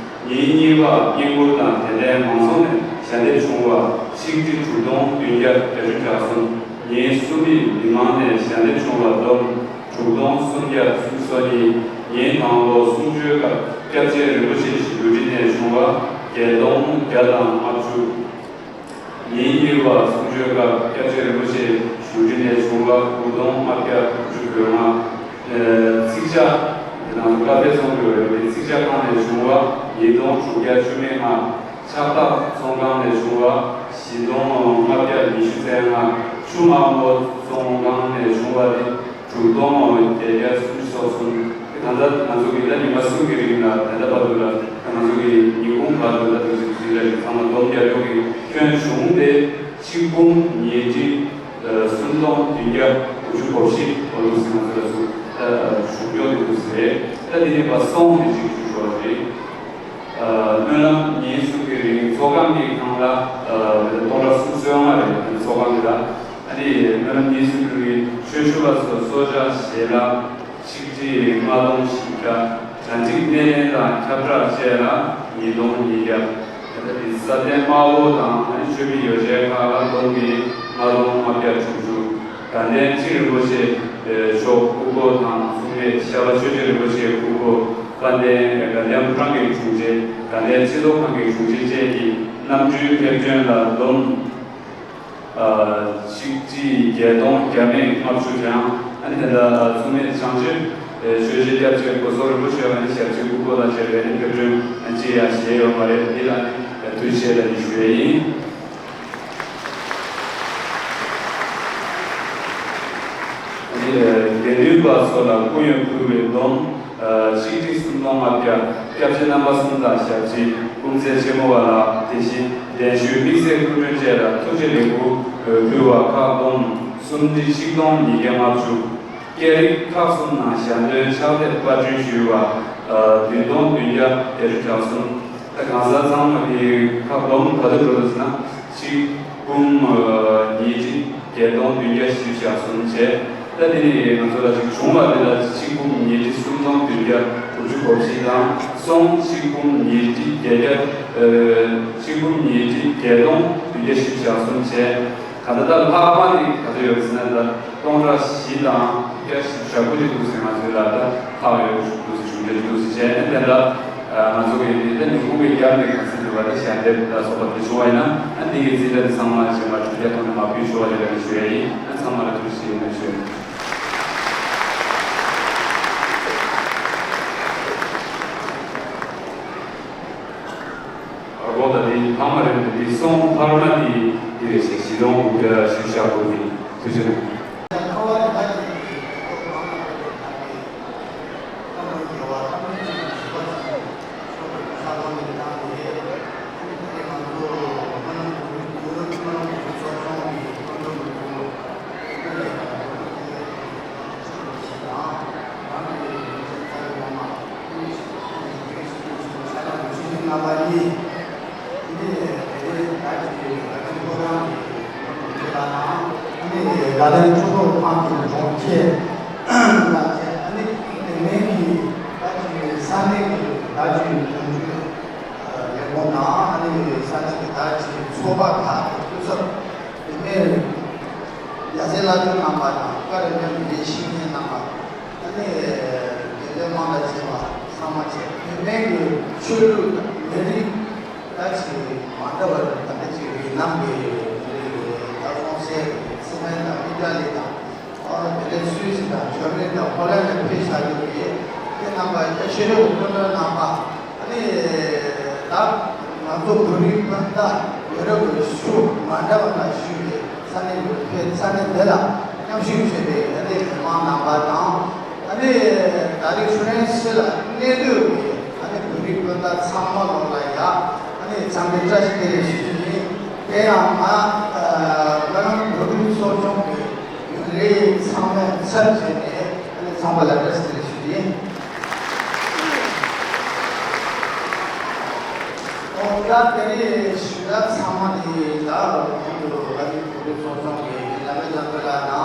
ཉིན་གཉིས་པ་བསྙེན་བཀུར་དང་དད་ལྡན་མང་ཚོགས་ནས་ཞལ་འདེབས་བྱུང་བ་ཆིག་ཁྲི་དྲུག་སྟོང་བདུན་བརྒྱ་བརྒྱད་ཅུ་གྱ་གསུམ། ཉིན་གསུམ་པའི་མི་མང་ནས་ཞལ་འདེབས་བྱུང་བ་བསྡོམས་དྲུག་སྟོང་སུམ་བརྒྱ་སུམ་ཅུ་སོ་གཉིས། ཉིན་དང་པོ་གསུང་ཆོས་སྐབས་སྐྱབས་རྗེ་རིན་པོ་ཆེ་ཞི་ལུ་ཁྲི་ནས་བྱུང་བ་བརྒྱད་སྟོང་བརྒྱ་དང་ལྔ་བཅུ། ཉིན་གཉིས་པ་གསུང་ཆོས་སྐབས་སྐྱབས་རྗེ་རིན་པོ་ཆེ་ཞི་ལུ་ཁྲི་ནས་བྱུང་བ་དགུ་སྟོང་ལྔ་བརྒྱ་དྲུག་ཅུ་གོ་ལྔ། ཚིག་ཇ། དེ་དང་ཀ་ཕེ་ཚོང་དུ་ཡོད་པའི་ཚིག་ཇ་ཁང་ནས་བྱུང་བ་ཉིས་སྟོང་དྲུག་བརྒྱ་བཅུ་མེད་ལྔ། ཕྱག་རྟགས་ཚོང་ཁང་ནས་བྱུང་བ་བཞི་སྟོང་ལྔ་བརྒྱ་ཉི་ཤུ་རྩ་ལྔ། ཆུ་དམར་པོ་ཚོང་ཁང་ནས་བྱུང་བ་དེ་དྲུག་སྟོང་བརྒྱད་བརྒྱ་སུམ་ཅུ་སོ་གསུམ། དེ་ད་ལྟ་ང་ཚོ་གི་ད་ཉི་མ་གསུམ་གྱི་རིང་ལ་ད་ལྟ་བར་དུ་ལ་ང་ཚོ་གི་ཉིན་གུང་བར་དུ་ད་དུས་ཚོད་ཅིག་ལ་ཚང་མ་སྡོམ་རྒྱག་རྒྱུ་གི་ཁྱོན་གཞུང་དེ་ཆིག་འབུམ་ཉིས་ཁྲི་སུམ་སྟོང་བདུན་བརྒྱ་དགུ་བཅུ་གོ་བཞི་འོ་འདུག་སེ་ང་ཚོ་ལ་ཚུར་ཞུགས་རྒྱུ་དེ་འདུག་སེ་རེད། ད་དེ་ནས་ཕར་སོང་དེ་ཅིག་ཞུ་ཆོག་པ་རེད། སྨོན་ལམ་ཉིན་གསུམ་གྱི་རིང་ཚོགས་ཁང་གི་ཁང་གླ་སྟོང་ཕྲག་སུམ་ཅུ་སོ་ལྔ་རེད། ཚོགས་ཁང་གི་ལ་ཨ་ནི་སྨོན་ལམ་ཉིན་གསུམ་གྱི་རིང་ཆོས་ཞུ་བ་སོགས་གསོལ་ཇ་ཞལ་ལག་ཆིག་ཁྲི་ལྔ་སྟོང་བཞི་བརྒྱ། གྲ་སྒྲིག་སྣེ་ལེན་དང་ཁྱབ་བསྒྲགས་བཅས་ལ་ཉིས་སྟོང་ཉིས་བརྒྱ། ད་ལྟ་དེ་ས་གདན་དམར་པོ་དང་ཨ་ནི་མཆོད་མེ་ཡོ་བྱད་ཁག་ལ་བསྡོམས་ཏེ་ལྔ་སྟོང་ལྔ་བརྒྱ་དྲུག་ཅུ། དགའ་ལྡན་ཁྲི་རིན་པོ་ཆེ་མཆོག་སྐུ་འཁོར་དང་མཚུངས་མེད་ཤར་པ་ཆོས་རྗེ་རིན་པོ་ཆེའི་སྐུ་འཁོར། དཔལ་ལྡན་དགའ་ལྡན་ཕོ་བྲང་གི་དྲུང་ཆེ། དགའ་ལྡན་སྤྱི་ཚོགས་ཁང་གི་དྲུང་ཆེ་བཅས་ཀྱི་རྣམ་སྤྲུལ་ཕེབས་སྐྱོན་ལ་བསྡོམས་ཆིག་ཁྲི་བརྒྱད་སྟོང་བརྒྱ་མེད་ལྔ་བཅུ་གྱ་ལྔ། ཨ་ནི་དེ་འདྲ་མཚུངས་མེད་བྱང་ཆུབ་ཆོས་རྗེ་སྐྱབས་རྗེ་སྐུ་གསུམ་རིན་པོ་ཆེ་བ་ནི་ཞབས་ཕྱི་སྐུ་འཁོར་དང་བཅས་པའི་ནི་ཕེབས་སྐྱོན་ཅི་ཡང་བཞེས་ཡོད་མ་རེད། འདི་ལ་ནི་དུས་ཆེད་ལ་ནི་ཞུ་ཡས་ཡིན། པ་ཚོ་ལ་སྐུ་ཡོན་ཕུལ་བའི་སྡོམ། ཆིག་ཁྲི་སུམ་སྟོང་ལྔ་བརྒྱ། སྐྱབས་རྗེ་རྣམ་པ་གསུམ་དང་ཞབས་ཕྱི་སྐུ་ཚེ་ཆེན་མོ་བ་ལགས། དེ་བཞིན་གདན་ཞུའི་དམིགས་བསལ་སྐུ་མགྲོན་བཅས་ལ་ཐུགས་རྗེ་ལེགས་འབུལ་ཕུལ་བ་ཁག་སྡོམ་སུམ་ཁྲི་ཆིག་སྟོང་ཉིས་བརྒྱ་ལྔ་བཅུ། སྐད་རིགས་ཁག་གསུམ་ནང་ཞལ་འདོན་ཕྱག་དེབ་པར་སྐྲུན་ཞུས་པ་བདུན་སྟོང་བདུན་བརྒྱ་བརྒྱད་ཅུ་གྱ་གསུམ། ད་གང་ཟག་ཚང་མ་གི་ཁག་སྡོམ་ག་ཚོད་འགྲོ་འདུག་ཟེར་ན། ཆིག་འབུམ་ཉིས་ཁྲི་བརྒྱད་སྟོང་བདུན་བརྒྱ་བཞི་བཅུ་གྱ་གསུམ་བྱས། ད་འདི་ནི་ང་ཚོ་ལ་ཅིག་བྱུང་བ་འདི་ལ་ཆིག་འབུམ་ཉིས་ཁྲི་སུམ་སྟོང་བདུན་བརྒྱ་དགུ་བཅུ་གོ་བཞི་དང་སོང་ཆིག་འབུམ་ཉིས་ཁྲི་བརྒྱད་བརྒྱ། ཆིག་འབུམ་ཉིས་ཁྲི་བརྒྱད་སྟོང་བདུན་བརྒྱ་བཞི་བཅུ་གྱ་གསུམ་བྱས། ག་ད་ལྟ་ལྷག་མ་ནི་ག་ཚོད་ཡོད་ཟེར་ན། ད་སྟོང་ཕྲག་བཞི་དང་བརྒྱ་བཞི་བཅུ་ཞེ་དགུ་ཅིག་འདུག་ཟེར། ང་ཚོའི་ལ་ད་ལྷག་ཡོད་འདུག་ཟེར། བྱུང་རྒྱུ་འདུག་ཟེར་བྱས་ནས། དེ་འདྲ་ང་ཚོ་གི་འདི་ད་ཉིན་གུང་གི་རྒྱབ་ནས་ག་ཚོད་འདུག་པ་དེ་ཞལ་འདེབས་ལ་སོགས་པ་དེ་བྱུང་བ་ཡིན་ན། ཨ་འདི་གི་རྩིས་ཁྲ་དེ་ཚང་མ་རྗེས་མ་དྲུག་བརྒྱ་ཐོག་ནས་མར་ཕུལ་ཆོག་པ་རེད་ལབ་ནས་ཞུ་ཡ་ཡིན། ཨ་ཚང་མ་ལ་ཐུགས་རྗེ་ཆེ་ཞུ་ཡ་ཡིན། ཨ་གོ་ད་དེ་ཕ་མ་རེད། དེ་སོང་ཕ་མ་དེ་དེ་རེད་ཟེར། བཞི་སྟོང་དགུ་བརྒྱ་བཞི་བཅུ་ཞེ་དགུ་དེ་ཐུགས་རྗེ་གནང་། ལས་ཁུངས་དང་ཨ་ནི་ས་གནས་ཀྱི་ད་ཅིག་ཚོགས་པ་ཁག་གི་སྐུ་ཚབ། དེ་ནས་ཡ་ཟེར་བླ་སྤྲུལ་རྣམ་པ་དང་བཀའ་དྲིན་ཅན་གྱི་བཤེས་གཉེན་རྣམ་པ། ཨ་ནི་དགེ་འདུན་དམངས་དང་བཅས་པ་ཚང་མ་བཅས། དེ་ནས་ཀྱི་ཆོས་ལུགས་དང་མི་རིགས་ད་ཅིག་མ་འདྲ་བར་ད་ལྟ་ཅིག་ཝེ་ནམ་གྱི་མི་རིགས་ད་ཧྥོང་སེ་སི་པན་དང་ཨི་ཏྲ་ལི་དང་། ཨ་དེ་ནས་སུད་སི་དང་ཇར་མ་ནི་དང་ཧོ་ལན་ལ་ཕེབས་བཞག་ཡོད་རེད། དེ་རྣམ་པ་ད་ཆོས་ལུགས་སྐུ་མགྲོན་རྣམ་པ། ཨ་ནི་ད་ང་ཚོ་བོད་རིགས་སྤུན་ཟླ་ཡོ་རོབ་ཀྱི་ཤུགས་མ་འདྲ་བ་ལ་བཞུགས་པའི་ས་གནས་ཡོད་པའི་ས་གནས་འདི་ལ་མཉམ་ཞུགས་བྱས་པའི་ཨ་ནི་མི་མང་རྣམ་པ་དང་། ཨ་ནི་ད་རེས་ཧྥ་རན་སི་ལ་གནས་སྡོད་པའི་ཨ་ནི་བོད་རིགས་སྤུན་ཟླ་ཚང་མ་ལོག་ལ་ཡ་ཨ་ནི་འཚམས་འདྲི་བཀྲ་ཤིས་བདེ་ལེགས་ཞུ་རྒྱུ་ཡིན། དེ་ཡང་ང་ང་རང་བོད་རིགས་ཚོགས་ཆུང་གི་ཡུན་རིང་ཚང་མས་ཚབ་བྱས་ནས་ཨ་ནི་ཚང་མ་ལ་བཀྲ་ཤིས་བདེ་ལེགས་ཞུ་རྒྱུ་ཡིན། ཨོ་ད་དེ་རིང་ཞུ་ཡ་ཚང་མ་དེ་ད་གོང་དུ་ཨ་ནི་བོད་རིགས་ཚོགས་ཆུང་གི་བླ་མའི་ལམ་བུ་ལ་དང་། ཨ་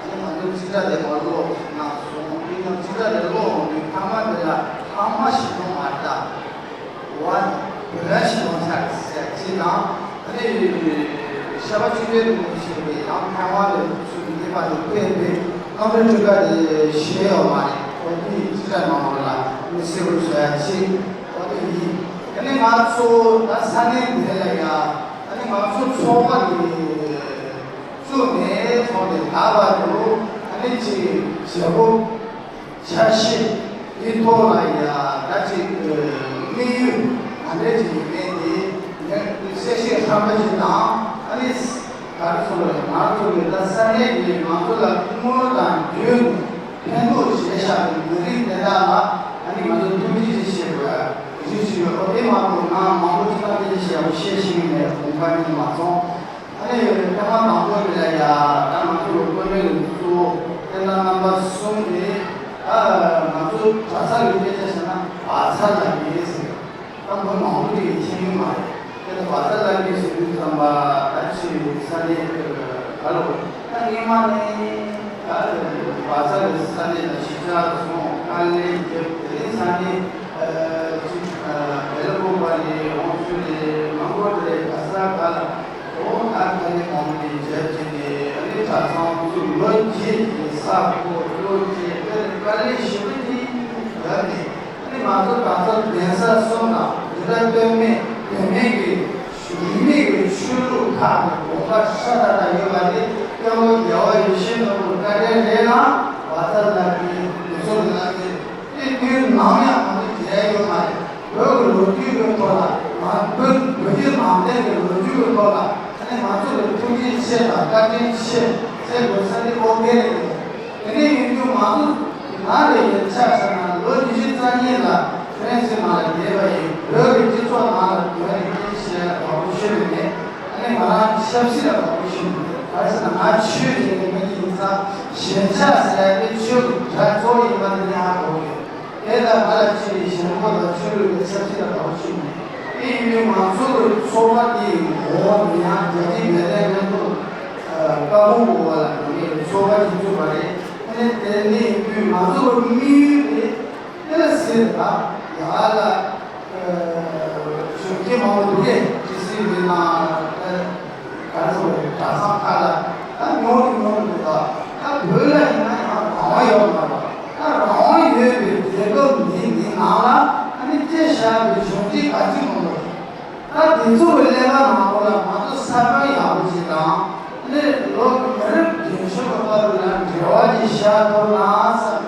ནི་ང་ཚོའི་རྩིས་ཁྲ་དེ་མ་ཀློག་གནང་སོང་། དེ་ཡང་རྩིས་ཁྲ་དེ་ཀློག་འོང་དུས་ཐ་མ་དེ་ལ་ཐ་མ་ཞིག་ཡོང་མ་རེད་ད། ཝ་བོད་ར་ཞིག་ཡོང་ས་རེད་ཟེར་ཅིག་དང་། ཨ་ནི་ཤ་བ་ཆུ་ཚོད་རིང་པོ་ཞིག་རེད། ཡང་ཐའེ་ཝན་ལ་ཚུར་ལེགས་པར་དུ་ཕེབས་པའི་རྣམ་པའི་སྤྲུལ་སྐུ་དེ་ཞེ་ཡོད་མ་རེད། ཨོ་དེ་རྩིས་ཁྲ་ནང་ལོགས་ལ་མི་གསལ་པོ་བཟོ་ཡ་ཅིག་ཨོ་དེ་ཡིན། ཨ་ནི་ང་ཚོ་ད་ས་གནས་འདི་ལ་ཡ་ཨ་ནི་ང་ཚོ་ཚོགས་པ་འདི་བཙུགས་ནས་ཚོགས་འདི་ད་བར་དུ་ཨ་ནི་ཅིག་བྱེད་སྒོ་འཆར་གཞི་འདི་ཐོག་ལ་ཡ་ད་ཅིག་དམིགས་ཡུལ་ག་འདྲ་ཅིག་ཡིན་མིན་དེ་ངས་གསལ་བཤད་ཧྲ་མ་ཅིག་དང་། ཨ་ནི་ག་རེ་ཟེར་དགོས་རེད། ང་ཚོ་གི་ད་ས་གནས་འདི་ང་ཚོ་ལ་སྐུ་ངོ་དང་རྒྱུན་ཕན་ཐོགས་བྱས་བཞག་པའི་མི་རིགས་དེ་དག་ལ་ཨ་ནི་ང་ཚོ་ཐུགས་རྗེ་ཆེ་ཞུ་དགོས་རེད་ཞུ་ཡོད། ཨོ་དེ་མ་གཏོགས་ང་མང་པོ་ཅིག་ད་དེ་ཞེ་པོ་བཤད་ཤེས་ཀྱི་མེད། དགོངས་པ་ནི་མ་ཚོམས། ཨ་ནི་ཐེངས་མ་དང་པོ་དེ་ལ་ཡ་ད་ང་ཚོ་སྐུ་མགྲོན་གཙོ་བོ་སྐུ་ཟླ་རྣམ་པ་གསུམ་དེ་ད་ང་ཚོ་གྲྭ་ས་ལ་སྐད་ཆ་བཤད་ན་བ་ཚ་ལབ་ཀྱི་ཟེར། ད་མི་མང་པོ་ཅིག་གིས་མཁྱེན་གྱི་མ་རེད། དེ་ལ་བ་ཚ་ལབ་ཀྱི་ཟེར་དུས་ཙམ་པ་ད་ཕྱི་ས་གནས་ག་ལ་འོ་ད་སྔོན་མ་ནས་ད་བ་ཚ་ལ་ས་གནས་ལ་གཞིས་ཆགས་སོང་། དཀའ་ལས་བརྒྱབ། དེ་ནས་ས་གནས་ཅིག་བལ་པོ་པ་ལས་འོང་ཚུལ་ལས་མང་པོ་དེ་ག་ས་ག་ལ། འོ་ད་དཀའ་ལས་མང་པོ་ནས་བརྒྱབ་བྱས་ནས་ཨ་ནི་གྲྭ་ཚང་ཚུར་ལོ་བརྒྱད་ཀྱི་ས་ཁོ་ལོ་བརྒྱད་དེར་དཀའ་ལས་ཞེ་པོ་ཅིག་བརྒྱབ་ནས། ཨ་ནི་ང་ཚོ་གྲྭ་ཚང་གདན་ས་གསུམ་དང་འདི་འདྲ་སྟོད་སྨད་བོད་སྨད་ཀྱི་རིས་མེད་ཀྱི་ཆོས་ལུགས་ཁག་གི་དགོན་པ་ཧྲ་ཏག་ཏག་ཡོད་པ་དེ་སྐྱབས་མགོན་རྒྱལ་བ་ཡིད་བཞིན་ནོར་བུའི་བཀའ་དྲིན་རེད་ལ། བ་ཚ་ལགས་ཀྱིས་ལུགས་སྲོལ་ལ་བརྟེན་དེ་དུས་ནམ་ཡང་ང་ཚོ་བརྗེད་ཡ་ཡོད་མ་རེད། བོད་ཀྱི་ལོ་རྒྱུས་ཀྱི་ཐོག་ལ་ང་བོད་བོད་བརྒྱུད་ནང་བསྟན་གྱི་ལོ་རྒྱུས་ཀྱི་ཐོག་ལ་ཨ་ནི་ང་ཚོ་ལ་ཐུགས་རྗེ་ཆེ་དང་བཀའ་དྲིན་ཆེ་ཟེར་དགོས་ས་དེ་ཨོ་དེ་རེད། དེ་འདྲ་ཡིན་དུས་ང་ཚོ་ནང་ལ་ཡིན་ཆ་བཞག་ན་ལོ་ཉི་ཤུ་རྩ་གཉིས་ལ་ཧྥ་རན་སིའི་ནང་ལ་བསྡད་པ་ཡིན། བོད་ཀྱི་སྤྱི་ཚོགས་ནང་ལ་བོད་རིགས་སྐད་ཆ་བཤད་ཡ་དགའ་པོ་ཤོར་ནས་ཨ་ནི་ང་རང་ཆབ་སྲིད་ལ་དགའ་པོ་ཤོར་ནས། ག་རེ་ཟེར་ན་ང་ཆོས་ཀྱི་མི་ཡིན་ཙང་ཞེན་ཆགས་ཟེར་ཡ་དེ་ཆོས་ཀྱི་དགྲ་གཙོ་བོ་ཡིན་པ་འདི་ནི་ཧ་གོ་གི། དེ་ལ་ང་ལ་ཅི་ཡི་ཞེན་ཁོག་དང་ཆོས་ལུགས་ཀྱི་ཆབ་སྲིད་ལ་དགའ་པོ་ཤོར་ནས། དེ་ཡིན་དུས་ང་ཚོ་གི་ཚོགས་པ་དེའི་ངོ་བོ་ནི་ཡང་རྒྱལ་སྤྱིའི་མི་སྡེ་སྣ་ཚོགས་བཀའ་དགོངས་འོག་ལ་ཡོད་པའི་ཚོགས་པ་ཞིག་བཙུགས་པ་རེད། ཨ་ནི་དེ་ནི་ཡིན་དུས་ང་ཚོ་གི་དམིགས་ཡུལ་དེ་དེ་ལ་ཟེར་ད་ཡ་ལ་གཞོན་སྐྱེས་མང་པོ་འདུག་གས། ཇི་སྲིད་འདི་ན་ག་ཚོད་གྲྭ་ཚང་ཁག་ལ་ད་ཉོ་གི་ཉོ་གི་འདུག་ད་ད་བོད་ལ་ཡིན་ན་ཡང་རང་དབང་ཡོད་མ་རེད། ད་རང་དབང་ཡོད་པའི་རྒྱལ་ཁབ་འདི་འདི་ནང་ལ་ཨ་ནི་དེ་བཞག་པའི་གཞོན་སྐྱེས་ག་ཚོད་མང་པོ་རེད། ད་དེ་ཚོ་གི་ཀླད་པ་ནང་ལོགས་ལ་ང་ཚོ་ས་བོན་ཡག་པོ་ཞིག་དང་། ཨ་ནི་ལོ་མི་རབས་རྒན་གཞོན་གྱི་བར་དུ་ལ་འབྲེལ་བ་ཞིག་བཞག་ཐུབ་ན་བསམ།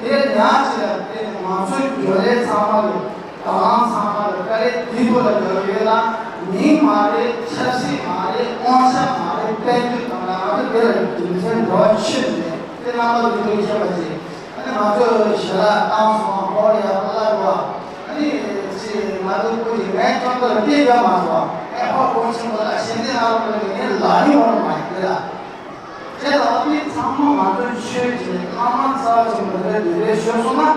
དེ་ཉག་གཅིག་ལ་བརྟེན་ནས་ང་ཚོའི་འབྱོར་ལས་ཚང་མ་ལ་དང་བླངས་ཚང་མ་ལ་དཀའ་ལས་འདི་ཐོག་ལ་འབྱོར་ཡོད་ལ། མིང་མ་རེད། ཆབ་སྲིད་མ་རེད། དབང་ཆ་མ་རེད། དཔལ་འབྱོར་དང་ལ་ང་ཚོ་དེ་ལ་རྒྱུ་མཚན་འགྲོ་བ་ཆོད་མེད། དེ་རྣམ་པ་ཚོ་ཐུགས་རྗེ་ཆེ་བ་ཅིག་ཨ་ནི་ང་ཚོས་ཞལ་ལག་བཏང་སོང་། ཧོར་ཡག་པོ་བླ་རུ་བ། ཨ་ནི་ཅི་ང་ཚོ་སྐུ་མཁྱེན་ངའི་སྐྱོན་དུ་སྐད་རྒྱག་མ་སོང་། ཨེ་ཧོ་སྐུ་མཁྱེན་པོ་ལ་ཞལ་འདེབས་གནང་རོགས་གནང་། ངས་ལག་ལེན་འོང་མ་ཡིན་དེ་ལ། དེ་ལ་ཨ་ནི་ཚང་མ་ང་ཚོའི་ཆོས་ཀྱི་བླ་མ་རྩ་བ་ཆེན་པོ་རེ་རེ་རེ་ཤོད་སོང་ན།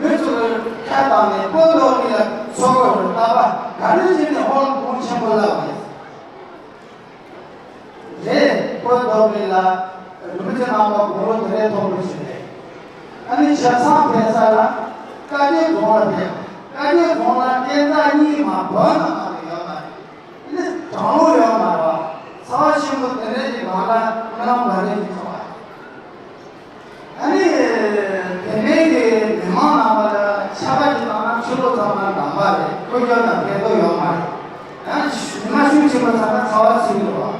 མི་ཚོ་གི་ཁ་བཏང་ནས་སྤོ་ལོག་གི་ལ་ཚོགས་པ་རུ་ལྟ་བ་ག་རེ་བྱས་ནས་ཧོར་སྐུ་མཁྱེན་པོ་ལ་བ་ཡིན། རེད། སྤོ་ལོག་གི་ལ་རིན་པོ་ཆེ་རྣམ་པ་དགུང་ལོ་དེ་རེ་མཐོན་པོ་ཞིག་རེད། ཨ་ནི་ཇ་ཚང་ཕེབས་ས་ལ་བཀའ་བརྒྱུད་རྫོང་ལ་ཕེབས། བཀའ་བརྒྱུད་རྫོང་ལ་བསྟན་རྩ་གཉིས་མ་བོད་ནང་ལ་ཡོད་མ་རེད། ཨ་ནི་གྲང་ལོ་ཡོད་མ་རེད་བ། ཚ་བ་ཆེན་པོ་དེ་འདྲའི་ཅིག་ནང་ལ་སྨོན་ལམ་ག་འདྲ་ཞིག་ཚོགས་པ། ཨ་ནི་དེ་ནས་ཀྱི་མི་མང་རྣམ་པ་ལ་ཆར་པ་ཞིག་བཏང་ན་ཆུ་ལོག་ཚང་མ་འདམ་པ་རེད། ཁོ་ཚོ་ལ་ཕན་ཐོགས་ཡོད་མ་རེད། ཡང་ཉི་མ་ཤུགས་ཆེན་པོ་ཚ་ན་ཚ་བ་ཚིག་འགྲོ་བ།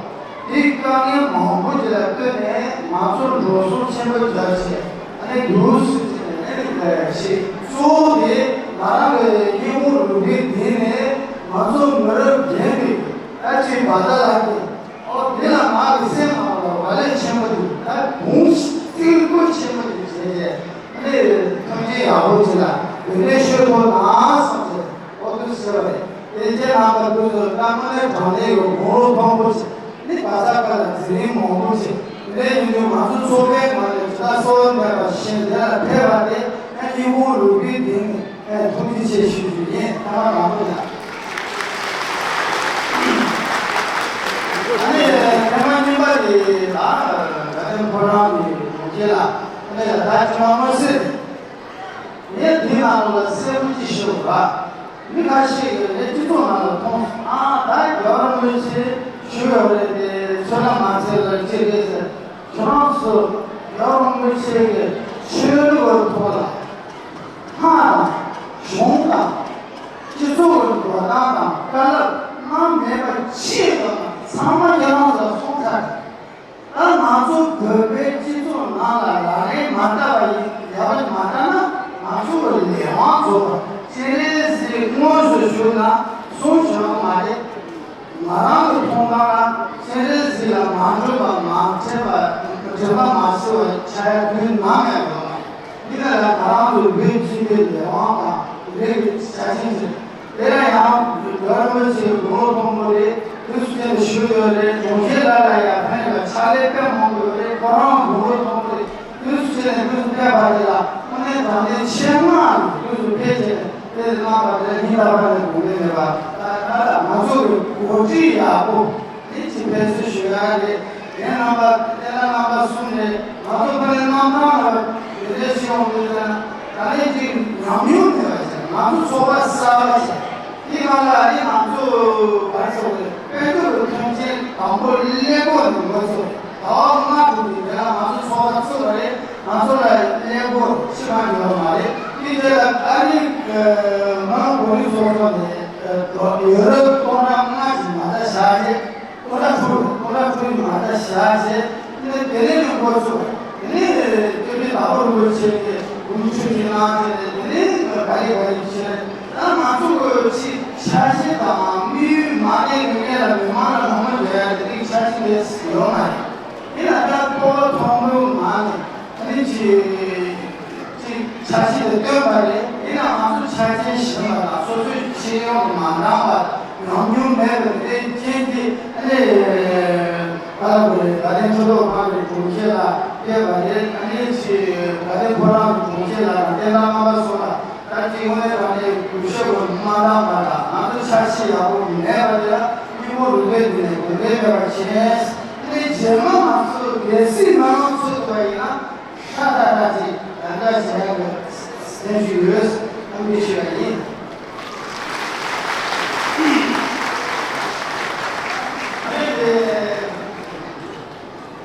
དེའི་དཀའ་ངལ་མང་པོ་ཅིག་ལ་ལྟོས་ནས་ང་ཚོ་འགྲོ་སོང་ཆེན་པོ་རྒྱག་བྱས། ཨ་ནི་འདུག་སེ་བྱས་ནས་ཨ་ནི་ཞིག་གཙོ་བོ་དེ་ང་རང་གི་སྙིང་པོ་རུས་པའི་གཏིང་ནས་ང་ཚོ་མི་རབས་རྒན་པའི་ད་ཅིག་བ་ད་ལ་གི་ཨོ་དེ་ལ་ང་གི་སེམས་ནང་ལ་ཧ་ལས་ཆེན་པོ་འདུག་ད་གུང་བརྩི་བཀུར་ཆེན་པོ་འདུག་བྱས་ཏེ་ཨ་ནི་ཐུགས་རྗེ་ཡག་པོ་ཅིག་ལ་དེ་འདྲའི་ཤོད་ཐུབ་ན་བསམ་ཚེ་ཨོ་དུ་ཟེར་བ་རེད། དེ་རྗེས་ནང་ལ་དུས་སུ་ད་དངོས་གནས་དྲང་གནས་ཀྱི་དགུང་ལོ་མཐོན་པོ་ཅིག་ནི་ག་ས་ག་ལ་འཛིན་རིམ་མང་པོ་ཅིག་དེ་འདྲའི་ཡིན་དུས་ང་ཚོ་ཚོགས་པའི་ནང་ལ་ཇི་ལྟར་གསོལ་བ་འདེབས་པ་བཞིན་དེ་ལ་ཕེབས་པ་དེ་ཡང་སྙིང་པོ་རུས་པའི་གཏིང་ནས། ཨེ། ཐུགས་རྗེ་ཆེ་ཞུ་རྒྱུ་ཡིན། ཐེངས་མ་དང་པོ་དང་། ཨ་ནི་ཐེངས་མ་གཉིས་པ་དེ་ལ་དགའ་ལྡན་ཕོ་བྲང་གི་གྲོང་ཁྱེར་ལ་ཨ་ནི་ལ་དྭགས་ཕྱི་མ་མ་ཟེར། ངས་དེའི་ནང་ལ་གསལ་པོ་ཅིག་ཞུ་བ། མི་ཁ་ཤས་ཀྱིས་ངས་སྤྱི་ཚོགས་ནང་ལ་མཐོང་སོང་། ཨ་ད་རྒྱལ་བ་རིན་པོ་ཆེ་ཞུ་ཡོད་རེད་དེ་ཚོད་ལ་མ་ཚད་ལ་ཅི་རེད་ཟེར། ཁྱོད་རང་ཚོ་རྒྱལ་བ་རིན་པོ་ཆེ་གི་ཆོས་ལུགས་ཐོག་ལ། ལྷ་དང་གཞུང་དང་སྤྱི་ཚོགས་ཀྱི་འགྲོ་སྟངས་དང་བཀའ་སློབ་གནང་མེད་པ་ཅི་ཡོད་པ་ཚང་མ་ཁྱེད་རང་ཚོ་ལ་གསུངས་ཚར། ད་ང་ཚོ་བོད་པའི་སྤྱི་ཚོགས་ནང་ལ་ལག་ལེན་མ་བསྟར་བ་ཡིན། ལེགས་པར་མ་བསྟར་ན་ང་ཚོ་གི་ལས་དབང་རྫོགས་པ་སྤྱན་རས་གཟིགས་དངོས་སུ་བཞུགས་ན་གསུང་བྱུང་བ་མ་རེད། ང་རང་གི་མཐོང་སྟངས་ལ་སྤྱན་རས་གཟིགས་ལ་མ་འགྲོ་བ་མ་དྲན་པ་དྲན་པ་མ་ཤེས་པ་ཆགས་ཡ་དུས་ནམ་ཡང་ཡོད་མ་རེད། འདི་ལ་ཡང་ང་རང་ཚོའི་བོད་སྤྱི་པའི་ལས་དབང་དང་རིགས་ཀྱི་ཆ་རྐྱེན་ཅིག་དེ་ལ་ཡང་རྒྱལ་བ་རིན་པོ་ཆེའི་དགུང་ལོ་མཐོན་པོ་རེད། དུས་སུ་ཅན་དུ་བཞུགས་ཡོད་རེད། གྲོང་ཁྱེར་ལ་ལ་ཡང་ཕན་ཡོད་ཕྱག་ལས་དཔེ་མང་པོ་ཡོད་རེད། ཁོ་རང་དགུང་ལོ་མཐོན་པོ་རེད། དུས་སུ་ཆེ་ནས་དུས་སུ་ཕེབས་པ་དེ་ལ་དངོས་གནས་དྲང་གནས་ཆེད་མངགས་ནས་དུས་སུ་ཕེབས་བྱས་ཏེ་གནང་བ་དེ་ལ་སྙིང་ཐག་པ་ནས་དགོངས་འགལ་མེད་པ། ད་ལྟ་ང་ཚོ་གི་གོ་སྒྲིག་ཡག་པོ་དེ་ཅིག་ཕེབས་བསུ་ཞུ་ཡ་རེད། དེ་རྣམ་པ་དེ་ལ་རྣམ་པ་གསུམ་རེད། ང་ཚོ་ཕ་ནས་རྣམ་གྲངས་ལ་དེ་འདྲའི་ཞིག་ཡོང་དུས་ཙང་ད་ནས་ཅིག་ཉམས་མྱོང་མེད་པ་ཞིག་ང་ཚོ་ཚོགས་པ་གསར་པ་ཞིག་དེ་ག་ལ་ཨ་ནི་ང་ཚོ་ག་རེ་ཟེར་དགོས་རེད། དཔལ་འབྱོར་གྱི་མཐུན་རྐྱེན་དང་པོ་ཀླད་ཀོར་ནས་འགོ་ཚུགས། ཟླ་བ་ལྔ་དྲུག་གི་རིང་ལ་ང་ཚོ་ཚོགས་པ་བཙུགས་པ་རེད། ང་ཚོ་ལ་ཀླད་ཀོར་ཕྱི་མ་ཡོད་མ་རེད། དེ་རྗེས་ལ་ཨ་རི་མོན་གྷོ་རི་སོ་སོ་ནས་ཡོ་རོབ་སྟོང་ཕྲག་ལྔ་ཞིག་མ་རྩ་བཞག་རྗེས། སྟོང་ཕྲག་དྲུག་སྟོང་ཕྲག་དྲུག་ཡིན་མ་རྩ་བཞག་བྱས། དེ་ནས་དེ་ནས་ནི་འགོ་ཚུགས། དེ་ནས་སྟོན་པའི་བདག་པོ་རིན་པོ་ཆེ་གིས་དགུང་ཆུ་ཞིག་གནང་བྱས་ནས། དེ་ནས་ག་ལེ་ག་ལེ་བྱས། ད་ང་ཚོ་གི་ཆ་ཤས་དང་དམིགས་ཡུལ་མ་བསྟན་གི་སྔོན་ལ་མི་མང་ལ་ངོ་མ་འཇོག་ཡ་དེ་འདྲའི་ཆ་ཤས་དེ་ཡོད་མ་རེད། དེ་ལ་ད་སྤོབས་པ་མཐོན་པོའི་ངང་ནས་ཨ་ནི་ ཅིག་འཆར་གཞི་དེ་བཏོན་པ་རེད། ཡིན་ནའང་ང་ཚོ་ཆ་རྐྱེན་གཞན་པ་དང་སོ་སོའི་ཤེས་ཡོན་མ་འདང་བ་ཉམས་མྱོང་མེད་པའི་རྐྱེན་གྱིས་ཨ་ནི་ཨ་ལ་གོ་རེད། དགའ་ལྡན་ཆོས་ཚོགས་ཁང་གི་དྲུང་ཆེ་ལ་ཕེབས་པ་རེད། ཨ་ནི་ཅིག་དགའ་ལྡན་ཕོ་བྲང་གི་དྲུང་ཆེ་ལ་དང་བསྟན་དར་རྔམ་པ་སོགས་ལ། ད་ཅིག་དངོས་གནས་དྲང་གནས་གུས་ཞབས་ཀྱི་མ་འདང་བ་དང་ང་ཚོ་ཆ་ཤས་ཡག་པོ་མེད་པ་དེ་ལ་སྙིང་པོ་རུས་པའི་གཏིང་ནས་དགོངས་འགལ་མེད་པར་བྱས། དེ་ནས་རྗེས་མ་ང་ཚོ་གལ་སྲིད་ང་རང་ཚོ་ཐུབ་པ་ཡིན་ན་ཧྲ་ཏག་ཏག་ཅིག་ཡང་བསྐྱར་བྱེད་ཡག་གི་གསོན་ཤུགས་ཡོད་བསམ་པའི་ཞུ་བ་ཡིན། ཨ་ནི་དེ།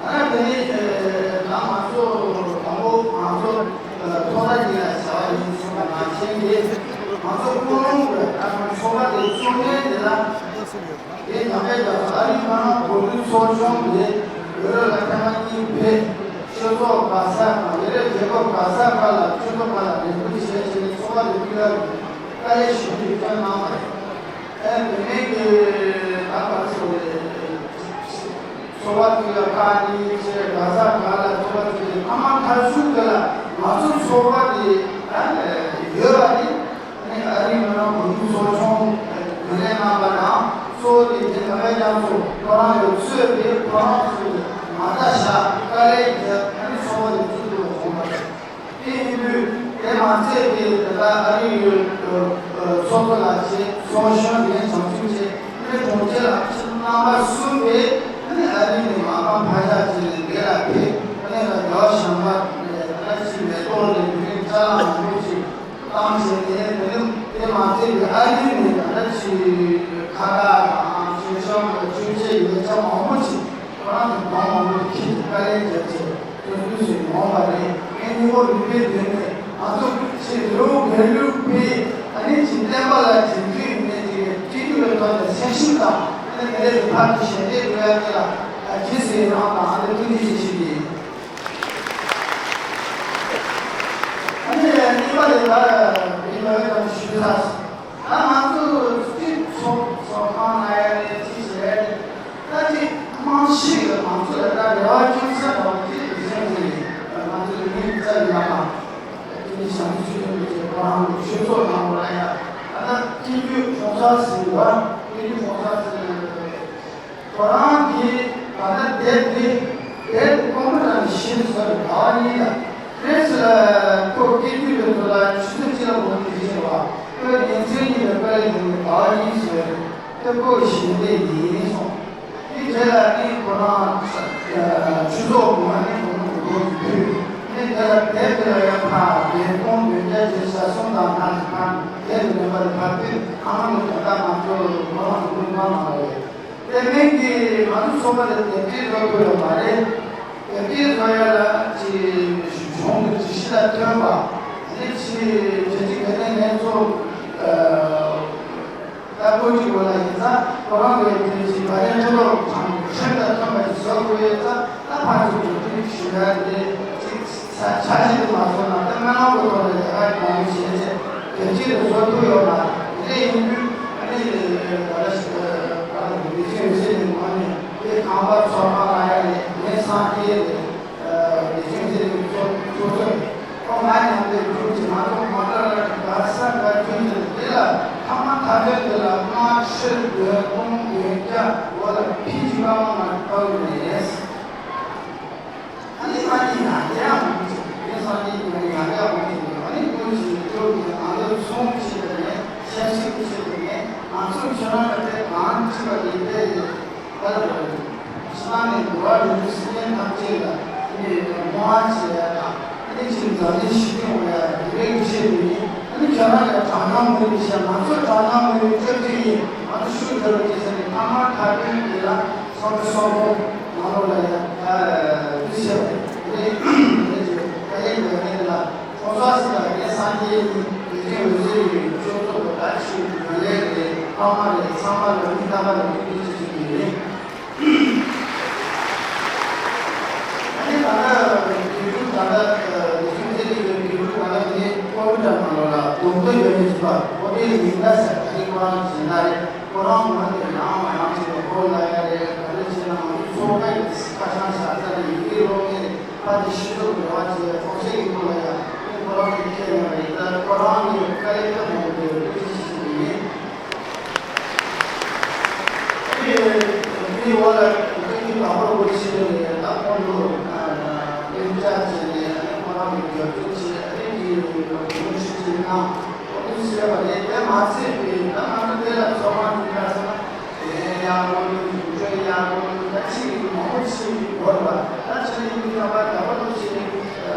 ཨ་ནི་དེ་ནས་ད་ང་ཚོ་དང་པོ་ང་ཚོ་ཚོགས་གཙོ་གཉིས་ལ་བྱ་བ་ཡིན་གསུངས་པ་ནང་བཞིན་གྱི་ང་ཚོ་ཀུན་སློང་གི་ཚོགས་པ་དེ་བཙུགས་མཁན་དེ་ལ་དེ་ཉམས་པའི་རྒྱ་མཚོ་ཨ་རིའི་མི་མང་གོ་སྒྲིག་ཚོགས་ཆུང་གིས་ཡུ་རོབ་ལ་ཐེངས་མ་གཉིས་ཕེབས། སྤྱི་ཚོགས་ག་ས་གང་ཡུ་རོབ་རྒྱལ་ཁབ་ག་ས་ག་ལ་སྤྱི་ཚོགས་ག་ལ་ལས་འགུལ་བྱས་བྱས་ནས་ཚོགས་པ་དེ་བཙུགས་ཡག་གི་བཀའ་ལན་ཞུ་རྒྱུ་བཏོན་གནང་བ་རེད། ཨ་ནི་དེ་ནས་ཀྱི་ད་ག་ཚོད་རེད། ཚོགས་པ་དེ་ལ་ཁག་གཉིས་བྱས་ག་ས་ག་ལ་ཚོགས་པ་དེ་ལ་ཐ་མ་མཐའ་གཞུག་དེ་ལ་ང་ཚོ་ཚོགས་པ་དེ་ད་ཡོད་པ་དེ་ཨ་ནི་ཨ་རིའི་མི་མང་གོ་སྒྲིག་ཚོགས་ཆུང་ངོས་ལེན་གནང་པ་དང་གཙོ་བོ་དེ་དེ་ནང་པའི་རྒྱ་མཚོ་ཁོ་རང་ཡོད་ཚོད་དེ་ཁོ་རང་ཚོས་མ་ལྟ་བཞག་དཀའ་ལས་བརྒྱབ་ཨ་ནི་ཚོགས་པ་དེ་བཙུགས་དགོས་པ་བྱུང་བ་རེད། དེ་ཡིན་དུས་དེ་མ་ཚད་དེ་ད་ལྟ་ཨ་རི་ཡུལ་ཚོགས་གཙོ་ལགས་བྱས་ཚོགས་གཞོན་ངས་བྱང་ཆུབ་བྱས་ཨ་ནི་དྲུང་ཆེ་ལགས་ཁྱེད་རྣམ་པ་གསུམ་དེ་ཨ་ནི་ཨ་རི་ནས་མ་ཕམ་ཕ་ཤག་བྱས་ནས་འདི་ལ་ཕེབས། ཨ་ནི་ལ་རྒྱལ་བ་ཞང་པ་ད་ལྟ་ཕྱི་མེ་ཏོག་ལས་མི་རིགས་ཅ་ལག་མང་པོ་ཅིག་བཏང་བྱས་ནས་དེ་རིང་དེ་མ་ཚད་དེ་ཨ་རི་ནས་ད་ལྟ་ཕྱི་ཁ་བརྡ་དང་ཆོས་ཤོག་གི་ཆོས་མཆེད་ཡོད་ཅག་མང་པོ་ཅིག་ཁོ་རང་གི་གདོང་མང་པོ་ཁྱེད་ཀྱི་དཀའ་ལས་བརྒྱབ་ཚེ་ཐོན་དུས་སུ་ཡོང་བ་རེད། ངས་སྙིང་པོ་རུས་པའི་གདོང་ནས་ང་ཚོ་ཆེས་རི་བོ་དགེ་ལུགས་པའི་ཨ་ནི་ཅིག་བསྟན་པ་ལ་དྲན་རྒྱུ་ཡིན་ནས་ཅིག་སྤྱི་འཐུས་ལ་ཐོག་ནས་སེམས་ཤུགས་དང་ཨ་ནི་དེ་ལས་ཀྱི་ཕར་དུ་ཞལ་འདེབས་འགྲོ་ཡ་དེ་ལ་རྗེས་སུ་ཡི་རང་དང་ཨ་ནི་ཐུགས་རྗེ་ཆེ་ཞུ་གི་ཡིན། ཨ་ནི་གཉིས་པ་དེ་ལ་མི་ལ་ཡོད་དམ་ཞུ་ས། ད་ང་ཚོ་སྤྱི་ཚོགས་ཚོགས་ཁང་ལ་ཡ་རེད་ཅི་བྱས་རེད། ད་ཅི་རྨང་གཞི་གི་ང་ཚོ་ལ་ད་རེ་བ་ཅུང་ཟད་འདྲ་བ་ཅིག་གཞན་གྱི་ང་ཚོ་ལ་མི་རྩ་ཡི་ལ་མ་དེ་ནི་བྱང་ཆུབ་ཀྱི་ཆོས་ཁོ་རང་གི་ཆོས་ཚོགས་ནང་ལ་ཡ་ད་ལྟ་སྐྱིད་འདོད་གྲོང་གསར་ཟེར་བ་སྐྱིད་འདོད་གྲོང་གསར་ཟེར། ཁོ་རང་གིས་ད་ལྟ་དེབ་དེ་དེབ་ཀོང་པུ་ཊར་ནས་ཤེས་སོང་ཟླ་བ་གཉིས་ལ་པེ་རེ་སི་ལ་ཁོ་སྐད་སྒྱུར་བའི་ཚོ་ལ་ཆུ་ཚོད་གཅིག་ལ་འོང་དུས་ཕྱིན་པ་ཁོས་ཉིན་མཚན་གཉིས་ལ་དཀའ་ལས་བྱུང་བའི་ཟླ་བ་གཉིས་སོང་བས་དེ་ཁོའི་ཞལ་འདེབས་ཡིན་གསུངས། དེའི་རྗེས་ལ་ནི་ཁོ་རང་ཆུ་ཚོད་དགུ་པ་ནས་དགོང་མོ་དགུ་པ་ཕུལ། ནི་དེ་ལ་དེབ་དེ་ལ་ཡང་ཕར་བདུན་སྟོང་བདུན་བརྒྱ་བརྒྱད་ཅུ་གྱ་གསུམ་དང་ལྷན་དུ་ཕར་དེབ་དེ་ལེན་པ་དེ་ཕར་ཕུལ། ཁ་ནང་དུ་ད་ལྟ་ང་ཚོ་ཁོ་རང་གི་དངུལ་ཁང་ནང་ལ་ཡོད། དེ་མིན་གྱི་ང་ཚོ་ཚོགས་པ་ལ་དེབ་སྐྱེལ་བཟོ་དགོས་ཡོད་མ་རེད། དེབ་སྐྱེལ་བཟོ་ཡ་ལ་ཅིག་གཞུང་གི་སྒྲིག་གཞི་ལ་མཐུན་པ། དེ་ནས་ཅིག་རྒྱལ་སྤྱིའི་དགེ་ལྡན་ལྷན་ཚོགས་ལྟ་བུ་ཅིག་ཡོད་ལ་ཡིན་ཙང་ཁོ་རང་གིས་དེ་ཅིག་དགའ་ལྡན་ཕྱི་ལོགས་དང་ཁྲིམས་དང་མཐུན་པ་ཅིག་བཟོ་དགོས་ཡོད་ཙང་ད་ཕར་ཚུར་གོ་སྒྲིག་ཞུ་ཡ་དེ་ཅིག་ཆ་ཆ་ཞིག་ཏུ་མ་བཟོ་ན་ད་སྨོན་ལམ་གྱི་ཐོག་ནས་ལས་ཀ་མང་པོ་བྱས་ཚེ་དེ་ཅིག་ཏུ་བཟོ་ཐུབ་ཡོད་མ་རེད། དེ་ཡིན་དུས་ཨ་ནི་ད་ལྟ་ཞིག་ད་ལྟ་ལས་བྱེད་འོས་བསྡུ་ནས་ངོ་ནས་དེ་ཁང་པ་ཚོགས་ཁང་ལ་ཡ་ནས་ངའི་སངས་རྒྱས་རེད། ལས་བྱེད་འཛིན་གྲྭའི་གཙོ་གཙོ་གཙོས་ཁོང་ང་མཉམ་དུ་འགྲོ་ཅིག་ང་ཚོ་མོ་ཊ་ལ་ག་ས་ག་ཁྱོན་ནས་འདི་ལ་ཐ་མ་མཐའ་དོན་འདི་ལ་ལྔ་ཁྲི་བདུན་སྟོང་བདུན་བརྒྱ་འོ་ལ་ཕིན་གྱི་པ་མ་ང་ཕ་གི་མེད། ཨ་ནི་ང་གཉིས་ཡང་ཡང་མི་ཚེ་ངའི་སངས་རྒྱས་ཀྱི་ཡང་ཡང་མི་ཚེ་ཨ་ནི་ཀུན་གྱིས་འགྲོ་གི་ང་ཚོ་ཚོང་བྱེད་པ་ནས་ཆབ་སྲིད་བྱེད་པ་ནས་ང་ཚོ་ཁྱོད་རང་ལ་དེ་གང་བྱེད་པ་ཡིན་པས། ད་ལྟ་ཕྱི་ནང་ནས་འགྲོ་བ་རིགས་དྲུག་སེམས་ཅན་ཐམས་ཅད་ལ་ཨ་ནི་བསྔོ་བ་བྱེད་ཡ་དང་ཨ་ནི་ཅིག་འཛམ་གླིང་ཞི་མཐུན་འོང་ཡ་དེ་འདྲའི་ཆེད་དུ་ཡིན། ཨ་ནི་ཁྱོད་རང་ལ་དྲང་སྙོམས་མི་རིགས་བྱས་ང་ཚོ་དྲང་སྙོམས་མི་རིགས་བཅོས་སྒྲིག་ཡིན། ང་ཚོ་ཤུགས་སྒྲིལ་བ་བྱེད་ས་ནི་ཐ་མ་མཐའ་དོན་དེ་ལ་སོང་ཚེ་སོང་ཁོ་ང་ལོ་ལ་ཡ་ད་དུས་ཆེ་བ་རེད། དེ་འདྲའི་དེ་འདྲའི་ཅིག་དཀའ་ལས་འདི་ལ། ཁོང་ཚོ་སྲིད་ལ་ངས་སངས་རྒྱས་ཡིན། དེ་རིང་འོད་ཟེར་ཡིན། ཅོག་ཙོག་གི་ད་ཆུ་ཡོད་ལས་རེད། ཕ་མ་རེད། ཚང་མ་ལ་མི་རྟག་པ་ལ་མི་མི་ཅི་ཅི་ཡིན་རེད། ཨ་ནི་ད་ལྟ་དུས་རྒྱུན་ད་ལྟ་དུས་རྒྱུན་ཚེ་རིང་གི་དུས་རྒྱུན་ད་ལྟ་ངས་ཀོ་བི་ཌ་ནང་ལོགས་ལ་སྡོང་པོ་ཡོད་མེད་ཅིག་པ་ཀོ་བིའི་ཉིན་ཟླ་ཟེར་ད་རིང་ཁོ་རང་བྱེད་ན་རེད། ཁོ་རང་ངོ་དེ་ཡང་མ་ཡང་ཅིག་ལ་ཁོ་ལ་ཡ་རེད། ག་རེ་བྱེད་ན་ང་ཚོ་ཚོགས་པའི་ཁ་བྱང་བཞག་ས་རེད། ཡི་གེ་ཀློག་མཁན་རེད། ཕ་དེ་ཤི་ལུགས་རེ་བ་ཅེས་ཐོག་ཆེ་གི་ཁོ་ལ་ཡང་ཁོ་རང་གི་ཁྱེད་ཡོང་བའི་ད་ཁོ་རང་གི་དཀའ་ལས་ཁག་མང་པོ་དེ་ཐུགས་རྗེ་ཆེ་ཞུ་གི་ཡིན། དེ་དེའི་འོག་ལ་ཁོ་གཉིས་དང་པོར་འགོ་ཤེས་ནས་ད་ཁོང་ཚོ་སྐད་ཆ་བྱས་ནས་ཁོ་རང་གི་རྒྱབ་སྐྱོར་བྱས་ཨ་ནི་གི་ལོ་རྒྱུས་ཤིག་བྱས་ན་ཁོ་ཚོས་བཤད་པ་རེད། དེ་མ་ཚད་པའི་ད་ང་ཚོ་དེ་ལ་ཚོགས་ཁང་དེ་འདྲ་ཟེར་ན། དེ་ཡང་ལོ་ལོ་ཡུན་ཚོད་ཡང་ལོ་ལོ་ད་ཕྱི་ཡི་མང་པོ་ཞིག་འགོར་བ་ད་ཕྱི་ཡི་མི་ཚང་མ་ད་བར་དུ་ཞིག་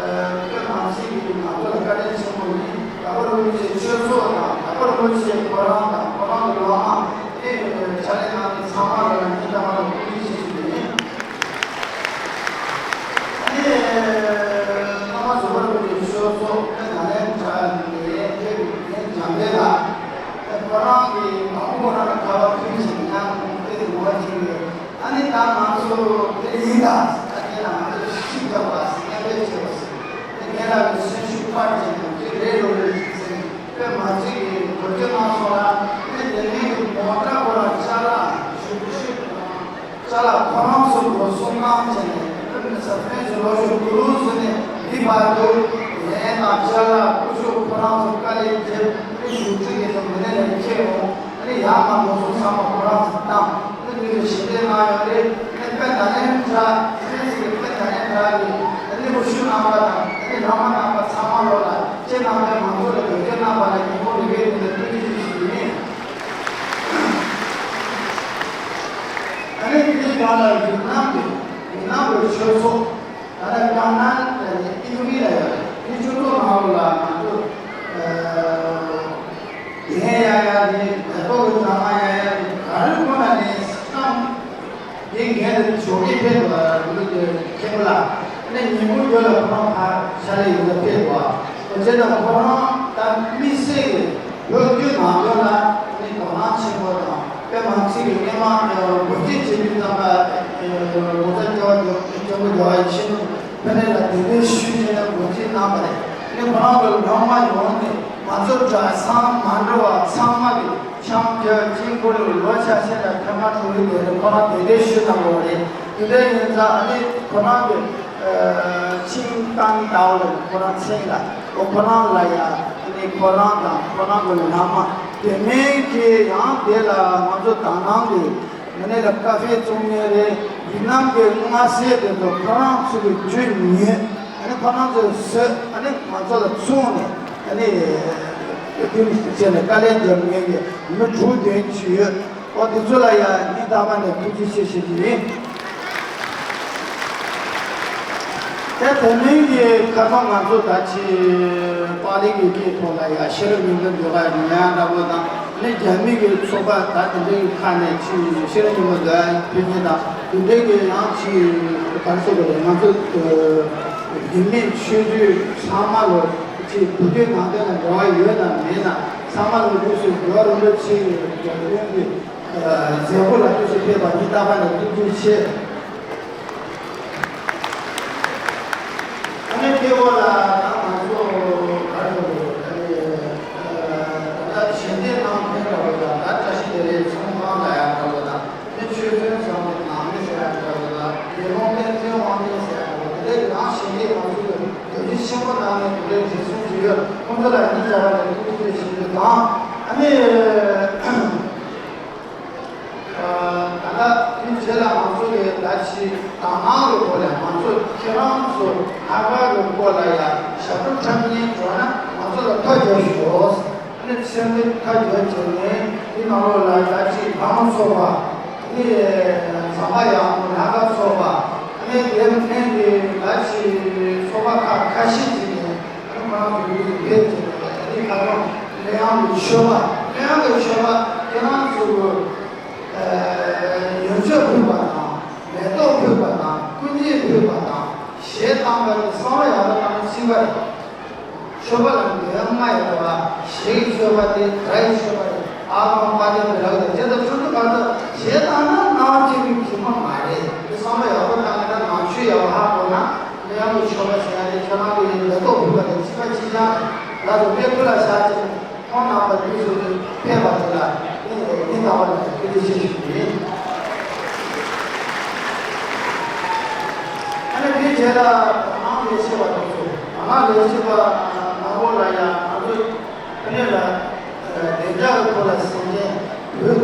སྐྱོན་མ་ཕྱི་ཡི་ང་ཚོ་ལ་བཀའ་དྲིན་ཆེན་པོ་ཡིན། ད་བར་དུ་ཞིག་ཆོས་ཚོགས་དང་ད་བར་དུ་ཞིག་ཁོ་རང་དང་ཁོ་རང་གི་བླ་མ་དེ་ཕྱག་ལས་གནང་མཁན་ཚང་མ་ལ་ཉིན་ལྟར་མ་ལ་ཐུགས་རྗེ་ཆེ་ཞུ་རྒྱུ་ཡིན། ཨ་ནི་ལྷ་མ་བཟོ་བར་དགོས་ཀྱི་ཆོས་ཚོགས་ནི་ནཱ་ལེནྡྲ་ནས་ཕེབས་པའི་འཇམ་དཔལ་ལགས། ཁོ་རང་གིས་མང་པོ་རང་ལ་ཁ་བ་ཕུལ་ཞིང་ཡང་དེ་དེ་ངོ་བ་ཐིག་ཡོད། ཨ་ནི་ད་ང་ཚོ་དེ་ཡིན་ད་ད་དེ་ལ་ང་ཚོ་ཤིག་རྒྱག་པ་ཟེར་མཉམ་ལས་བྱེད་པ་ཟེར་དེ་ངེད་ལ་གི་སེམས་ཤུགས་སྤར་ཅན་དང་དེ་རེད་རོ་རེད་ཟེར་དཔེ་མ་ཚིག་གི་གོ་སྒྲིག་གནང་སོང་ལ་ཨ་ནི་དེ་མིན་གྱི་མོ་ཊ་ཁོ་རང་ཅ་ལག་ཞུ་གི་ཤུགས་དང་། ཅ་ལག་ཁོ་རང་ཚོ་འགྲོ་སོང་བཏང་བྱས་ནས་ཨ་ནི་ས་ཕན་ཚོ་ལོ་ཤོག་ཀུ་རུ་ཟེར་ནས་འདི་བར་དུ་ཡན་དང་ཅ་ལག་ཀུ་ཤུ་ཁོ་རང་ཚོ་དཀའ་ལས་བརྒྱབ་ཨ་ནི་ཞུ་ཚིག་གི་ཚོ་མི་ནས་ནས་ཁྱེད་འོང་ཨ་ནི་ཡང་མ་འགྲོ་སོང་ཚང་མ་ཁོ་རང་ཚོ་བཏང་ཨ་ནི་དེ་ཚོ་ཞི་བདེ་གནང་ཡོད་རེད། ཨ་ནི་དཔེ་ད་ལན་འདྲ་ཚན་ཟེར་གི་དཔེ་ད་ལན་འདྲ་གི་ཨ་ནི་ཀུ་ཤུ་རྣམ་པ་དང་ཨ་ནི་རང་མ་རྣམ་པ་ཚང་མ་ལོ་ལ་ཁྱེད་རྣམ་པས་མང་ཚོགས་ལ་དོན་འཁྱོལ་གནང་བ་ལ་ཉིན་མོ་རེ་རེ་ནས་ཐུགས་རྗེ་ཆེ་ཞུ་གི་ཡིན། ཨ་ནི་དེའི་སྒང་ལ་ཡུན་ནན་གྱི་ཡུན་ནན་གྱི་ཆོས་ཚོགས་ད་ལྟ་ཀྲང་ནན་དེ་ནི་ཨིན་ཝི་ལ་ཡོད་རེད། དེ་ཆོས་ཚོགས་ནང་ལོགས་ལ་ང་ཚོ་ཨ་གདན་ཡག་ཡག་རེད། མེ་ཏོག་གི་གྲངས་ཀ་ཡག་ཡག་རེད། ག་རེ་དགོས་ན་ནི་བསམ། དེ་ངས་ནི་ཞོགས་ཀས་ཕེབས་འདུག་ལ་རུ་ལུ་དེ་མཁན་པོ་ལ་ནི་ཉིན་གུང་རྒྱུ་ལ་ཁོ་རང་ཕར་ཕྱག་ལས་ཡོད་ལ་ཕེབས་འདུག་ཨ། འོ་བྱས་ཙང་ཁོ་རང་ད་དམིགས་བསལ་གྱི་བོད་བརྒྱུད་ནང་བསྟན་ལ་ནི་དོ་སྣང་ཆེན་པོ་དང་དཔེ་མ་ཚིག་གི་སྔས་མ་འགོ་འཛིན་བྱེད་མི་ཙམ་ལ་ངོ་ཚ་སྐྱེ་བ་འགྱུར་སྐྱེ་བ་འགྱུར་བ་ཡི་ཕྱིན་ཕ་ནས་ལ་དེ་འདྲའི་ཤུལ་བྱས་ནས་འགོ་འཛིན་གནང་བ་རེད། ནི་ཁོ་རང་གི་ལོ་མ་ཡོང་ནས་ང་ཚོ་གྲྭ་ཚང་མ་འགྲོ་བ་ཚང་མ་གི་འཆམ་རྒྱག་ཅིང་ཁོ་ལོ་ལོ་ཆ་ཤས་ལ་ཐེངས་མ་དྲུག་ཡིན་དེ་ནི་ཁོ་རང་དེ་འདྲའི་ཤུལ་དང་འགྲོ་བ་རེད། དེ་འདྲ་ཡིན་ཙང་ཨ་ནི་ཁོ་རང་གི་ཆིང་ཏང་ཏའོ་ལ་ཁོ་རང་མཚན་ལ་ཁོ་ཁོ་རང་ལ་ཡ་ཨ་ནི་ཁོ་རང་དང་ཁོ་རང་གི་ལོ་མ་དེ་མིན་གྱི་ཡང་དེ་ལ་ང་ཚོ་དང་ནང་གི་མི་སྣ་ལ་ཀ་ཧྥེ་བཙོང་མཁན་རེད། ཡིན་ནམ་གྱི་མངའ་སྲས་དེ་ཚོ་ཁོ་རང་ཚོ་གི་ཇུས་ཉན། ཨ་ནི་ཁོ་རང་ཚོས་བཟོས། ཨ་ནི་ང་ཚོ་ལ་བཙོང་ནས་ཨ་ནི་དེ་བྱས་ནས་དཀའ་ལས་རྒྱབ་མཁན་གྱི་མི་དྲུག་བདུན་ཅིག་ཡོད། ཨོ་དེ་ཚོ་ལ་ཡང་སྙིང་ཐག་པ་ནས་ཐུགས་རྗེ་ཆེ་ཞུ་རྒྱུ་ཡིན། དེ་དེ་མིན་གྱི་ཁ་སང་ང་ཚོ་ད་ཅི་པཱ་ལི་གི་སྐད་ཐོག་ལ་ཡ་ཤེས་རབ་སྙིང་པོ་འདོད་པ་ཉན་ཡ་འདྲ་པོ་དང་ནི་རྒྱ་མི་གི་ཚོགས་པ་ད་དེ་འདྲའི་ཁ་ནས་ཅི་ཤེས་རབ་སྙིང་པོ་འདོད་ཡ་ཕེབས་མཁན་དང་དེ་འདྲའི་གི་ཡང་ཅི་ག་རེ་ཟེར་དགོས་རེད། ང་ཚོ་ཡིན་མིན་ཆོས་བརྒྱུད་ཚང་མ་ལོ་ཅི་བོད་བརྒྱུད་ནང་བསྟན་ལ་འབྲེལ་བ་ཡོད་ན་མེད་ན་ཚང་མ་ལོ་རྒྱུས་སུ་འགྲོ་བ་རིན་པོ་ཆེ་གི་འདོད་ཡོན་གྱི་མཛད་སྒོ་ལ་ཐུགས་སུ་ཕེབས་པ་ནི་རྟག་པར་ནས་ཐུགས་རྗེ་ཆེ། ཨ་ནི་དེ་འོག་ལ་ད་ང་ཚོ་ག་རེ་ཟེར་དགོས་རེད། ད་ནི་ད་ལྟ་ཞལ་འདེབས་གནང་མཁན་འདྲ་བོ་དང་ད་བཀྲ་ཤིས་བདེ་ལེགས་ཚོང་ཁང་ལ་ཡང་འདྲ་བོ་དང་ནི་ཆོས་དཔོན་ཚང་མའི་ནང་མི་ཟེར་ཡང་འདྲ་བོ་དང་ལས་རོགས་བསྟན་འཛིན་དབང་ལྡན་ཟེར་ཡང་འདྲ་བོ་དེ་འདྲའི་ནང་ཞལ་འདེབས་ང་ཚོ་གི་དོན་ཆེན་ཆེན་པོ་གནང་ནས་དེ་འདྲའི་རེ་ཟུང་ཞིག་ཡོད། ཁོང་ཚོ་ལ་ཡིན་ཟེར་བ་ནས་ཐུགས་རྗེ་ཆེ་ཞུ་རྒྱུ་དང་ཨ་ནི། ད་ལྟ་དེའི་རྗེས་ལ་ང་ཚོ་གི་ད་ཅི་དང་བླངས་ཀྱི་སྒོ་ནས་ང་ཚོ་ཁྱེད་རང་ཚོ་ལྷག་དཀར་གྱི་སྐོར་ལ་ཡང་ཞབས་བྲོ་འཁྲབ་མཁན་འབྱོར་ན་ང་ཚོ་ལ་ཐག་གཅོད་ཞུ། ཨ་ནི་སེམས་ནི་ཐག་གཅོད་བྱས་ནས་དེ་ནང་ལོགས་ལ་ད་ཅི་བླ་མ་ཚོགས་པ་ཨ་ནི་ཟམ་པ་ཡག་མོ་ལྷག་དཀར་ཚོགས་པ་ཨ་ནི་དེ་ལྷན་གྱི་ད་ཅི་ཚོགས་པ་ཁག་ཁ་ཤས་ཅིག་ནས། ཨ་ནི་ཁོ་རང་ཚོ་ཡུལ་དུ་ཕེབས་བྱས་ནས་ཨ་ནི་ཁ་སང་གླེ་དབྱངས་ཀྱི་མཆོད་པ། གླེ་དབྱངས་ཀྱི་མཆོད་པ་ཁྱེད་རང་ཚོ་གི་ཡོན་མཆོད་ཕུལ་བ་དང་མེ་ཏོག་ཕུལ་བ་དང་སྐུ་འགྱེད་ཕུལ་བ་དང་གཞས་བཏང་བ་དེ་གསང་བ་ཡག་པོ་བཏང་ན་ཕྱིན་པ་རེད། མཆོད་པ་ལ་འདོད་ཡ་མ་ཡོད་པ་གཞས་ཀྱི་མཆོད་པ་དེ་གྲྭ་ཡི་མཆོད་པ་རེད། ཨ་ཁོང་པ་དེ་མི་རག་དང་དེ་དང་ཁྱོད་ཚོ་ག་ཚོད་གཞས་བཏང་ན་ནང་ཆོས་ཀྱི་གཞས་མ་མ་རེད། དེ་གསང་བ་ཡག་པོ་བཏང་ན་ནང་ཆོས་ཡག་པོ་ཧ་གོ་ན། གླེ་དབྱངས་ཀྱི་མཆོད་པ་ཟེར་ཡ་དེ་ཁྱོད་རང་གི་མེ་ཏོག་ཕུལ་བ་དང་གཅིག་པ་གཅིག་རྐྱང་ལ་སོགས་པའི་ཐུགས་ལ་བཞག་ཅིང་ཁོང་རྣམ་པ་དུས་སུ་ཕེབས་པ་དེ་ལ་ནི་ཉིན་ལྟ་བ་ལ་ཐུགས་རྗེ་ཆེ་ཞུ་རྒྱུ་ཡིན། ཨ་ དེའི་རྗེས་ལ་དག་སྣང་ལས་བྱེད་པ་དེ་ཚོ། དག་སྣང་ལས་བྱེད་པ་མང་པོ་ལ་ཡང་ང་ཚོ་ཨ་ནི་ལ་བདེ་འཇགས་ཀྱི་ཐོག་ལ་སེམས་ཅན་བོད་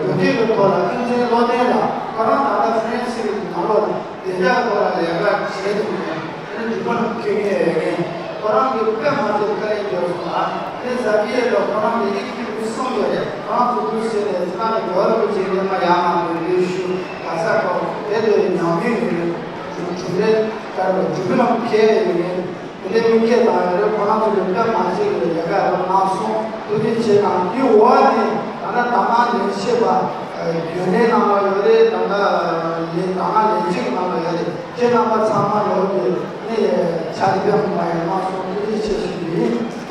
བོད་སྐད་ཀྱི་ཐོག་ལ་ཀུན་མཁྱེན་བློ་ལྡན་ལགས། ཁོ་རང་ད་ལྟ་ཧྥ་རན་སི་གི་ནང་ལོགས་ལ་བདེ་འཇགས་ཀྱི་ཐོག་ལ་ལས་ཀ་བྱེད་དུ་ཡོད། ཨ་ནི་འདི་པར་འཁྱེར་མཁན་ཡོད་མཁན། ཁོ་རང་གིས་དཔེ་མ་ཚད་དཀའ་ལས་བརྒྱབ་སོང་ལ། ཨ་ནི་ཟ་གི་ཡོད་ལ་ཁོ་རང་མི་རིགས་ཀྱི་མི་གསུམ་ཡོད་རེད། ཁོ་རང་ཚོ་ཁུལ་བྱས་ནས་ཚ་ནས་རྒྱལ་བ་རིན་པོ་ཆེའི་གླེང་མ་ཡང་མང་པོ་ཡོད་ཞུ། ག་ས་གོ་དེ་ལས་ཉམས་མྱོང་ཡོད་རེད། གྲུབ་འབྲས་ལྟར་བ་འཇུག་ལམ་ཁེལ་ཡོད་མཁན། དེ་འདྲའི་མི་སྐད་བཏང་ཡོད་རེད། ཁོ་རང་ཚོ་གི་དཔེ་མ་བྱེད་ཀྱི་ལས་ཀ་རབ་གནང་སོང་། ཐུགས་རྗེ་ཆེ་གནང་། དེའི་འོག་ནས་ད་ལྟ་དག་སྣང་ལས་བྱེད་པ་རྒྱུན་ལས་ནང་ལ་ཡོད་རེད། ད་ལྟ་ལས་དག་སྣང་ལས་བྱེད་ནང་ལ་ཡོད་རེད། ཁྱེད་རྣམ་པ་ཚང་མ་ལོག་གི་ནས་ཕྱག་དེ་དཔེ་མ་ཡོད་གནང་སོང་། ཐུགས་རྗེ་ཆེ་ཞུ་རྒྱུ་ཡིན།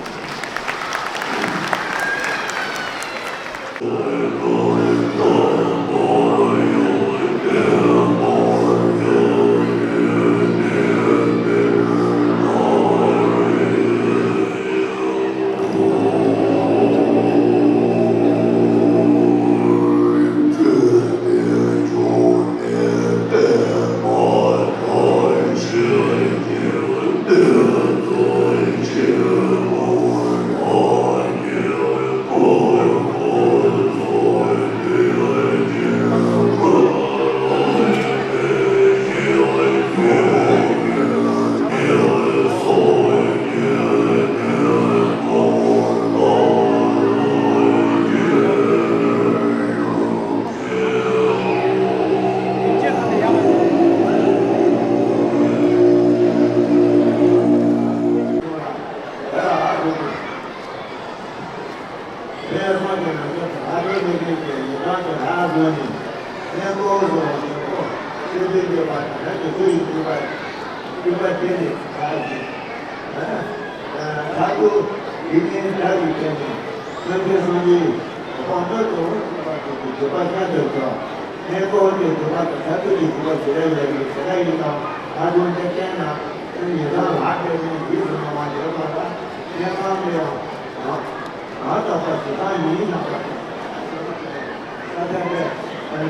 ད་དུང་ཡིད་གཉིས་བདག་གིས་བསྟེན་ནས། སངས་རྒྱས་སངས་རྒྱས་དཔང་པོ་གཙོ་བོ་གསུམ་པ་དེ་ཚོའི་བརྒྱུད་པ་ཤ་སྟག་ཏུ། གནས་སྐོར་དེ་བརྒྱུད་པ་དང་ཐར་ཐུག་གི་བརྒྱུད་པ་ཇི་འདྲ་ཡོད་པའི་ཞེ་དྲག་ཡིན་ཙང་། ད་དུང་དེ་བསྟན་ན་ཉེ་སར་ལག་སྤྲད་ནས་ཡིད་དུ་མ་བ་ཡོད་པ་ལ་གནས་ཁང་ལ་ཡང་། ང་ལྟ་བུ་ཞེ་དྲག་ཡིན་ན་པ། ས་ཆ་དེ་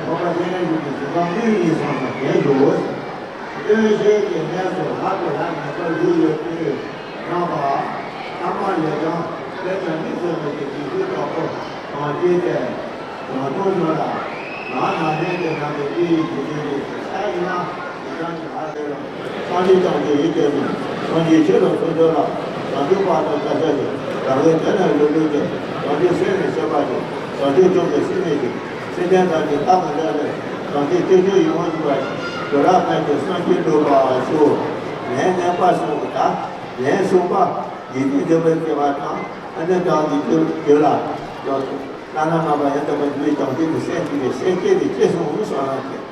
ཁོ་པ་ཚན་རིག་གི་ཞེ་དྲག་དངོས་ཡིན་སོང་ཙང་དེ་འགྲོ། སྟོན་ཤེས་ཀྱི་གནས་སུ་ལྷ་དང་ལྷ་མིན་པ་ལུས་ཡོད་དུས་རྣམ་པ། ཨ་མ་ལས་ཀྱང་དཔེ་ཆ་མིག་བཙུམ་མེད་ཀྱི་རྗེས་ཤུལ་དྲག་པོ་གང་སྐྱེས་ཏེ། རང་སྟོང་ཉོ་ལ། ང་ན་ནས་དེ་རང་གི་སྐྱེ་ཡི་འཇིག་རྟེན་གྱི་ས་ཡིན་ན་མི་ཚང་གི་ལྷ་རེད་ལ། སངས་རྒྱས་བཅོམ་ལྡན་འདས་ཀྱིས་སངས་རྒྱས་ཆོས་དང་ཚོགས་མཆོག་ལ། བྱང་ཆུབ་བར་དུ་བཀའ་སྩལ་ཏེ། རང་གི་དོན་ལ་ལུས་ལུས་ཏེ། བྱང་ཆུབ་སེམས་ནི་སེམས་དཔའ་ཆེ། བྱང་ཆུབ་མཆོག་གི་སེམས་ནི་ཆེ། སེམས་ཅན་ཐམས་ཅད་བདག་གིས་བསྐྲད་ནས། བྱང་ཆུབ་སྤྱོད་མཆོག་ཡིད་འོང་བཞིན་པ། བྱུང་རབས་ཕན་ཆད་བསམ་གྱིས་འགྲུབ་པར་ཤོག་ལན་གཉིས་པ་གསུངས་པ་དང་། ལན་གསུམ་པ། ཡིད་བཞིན་འཇུག་པའི་སྐྱེ་བ་དང་། ཨ་ནི་བདག་གི་རྒྱུད་ལ། བླ་ན་མེད་པ་ཡང་དག་པར་རྫོགས་པའི་བྱང་ཆུབ་ཀྱི་སེམས་ཀྱི་སེམས་བསྐྱེད་དེ་སྐྱེས་སོང་གསུངས་པ་དང་།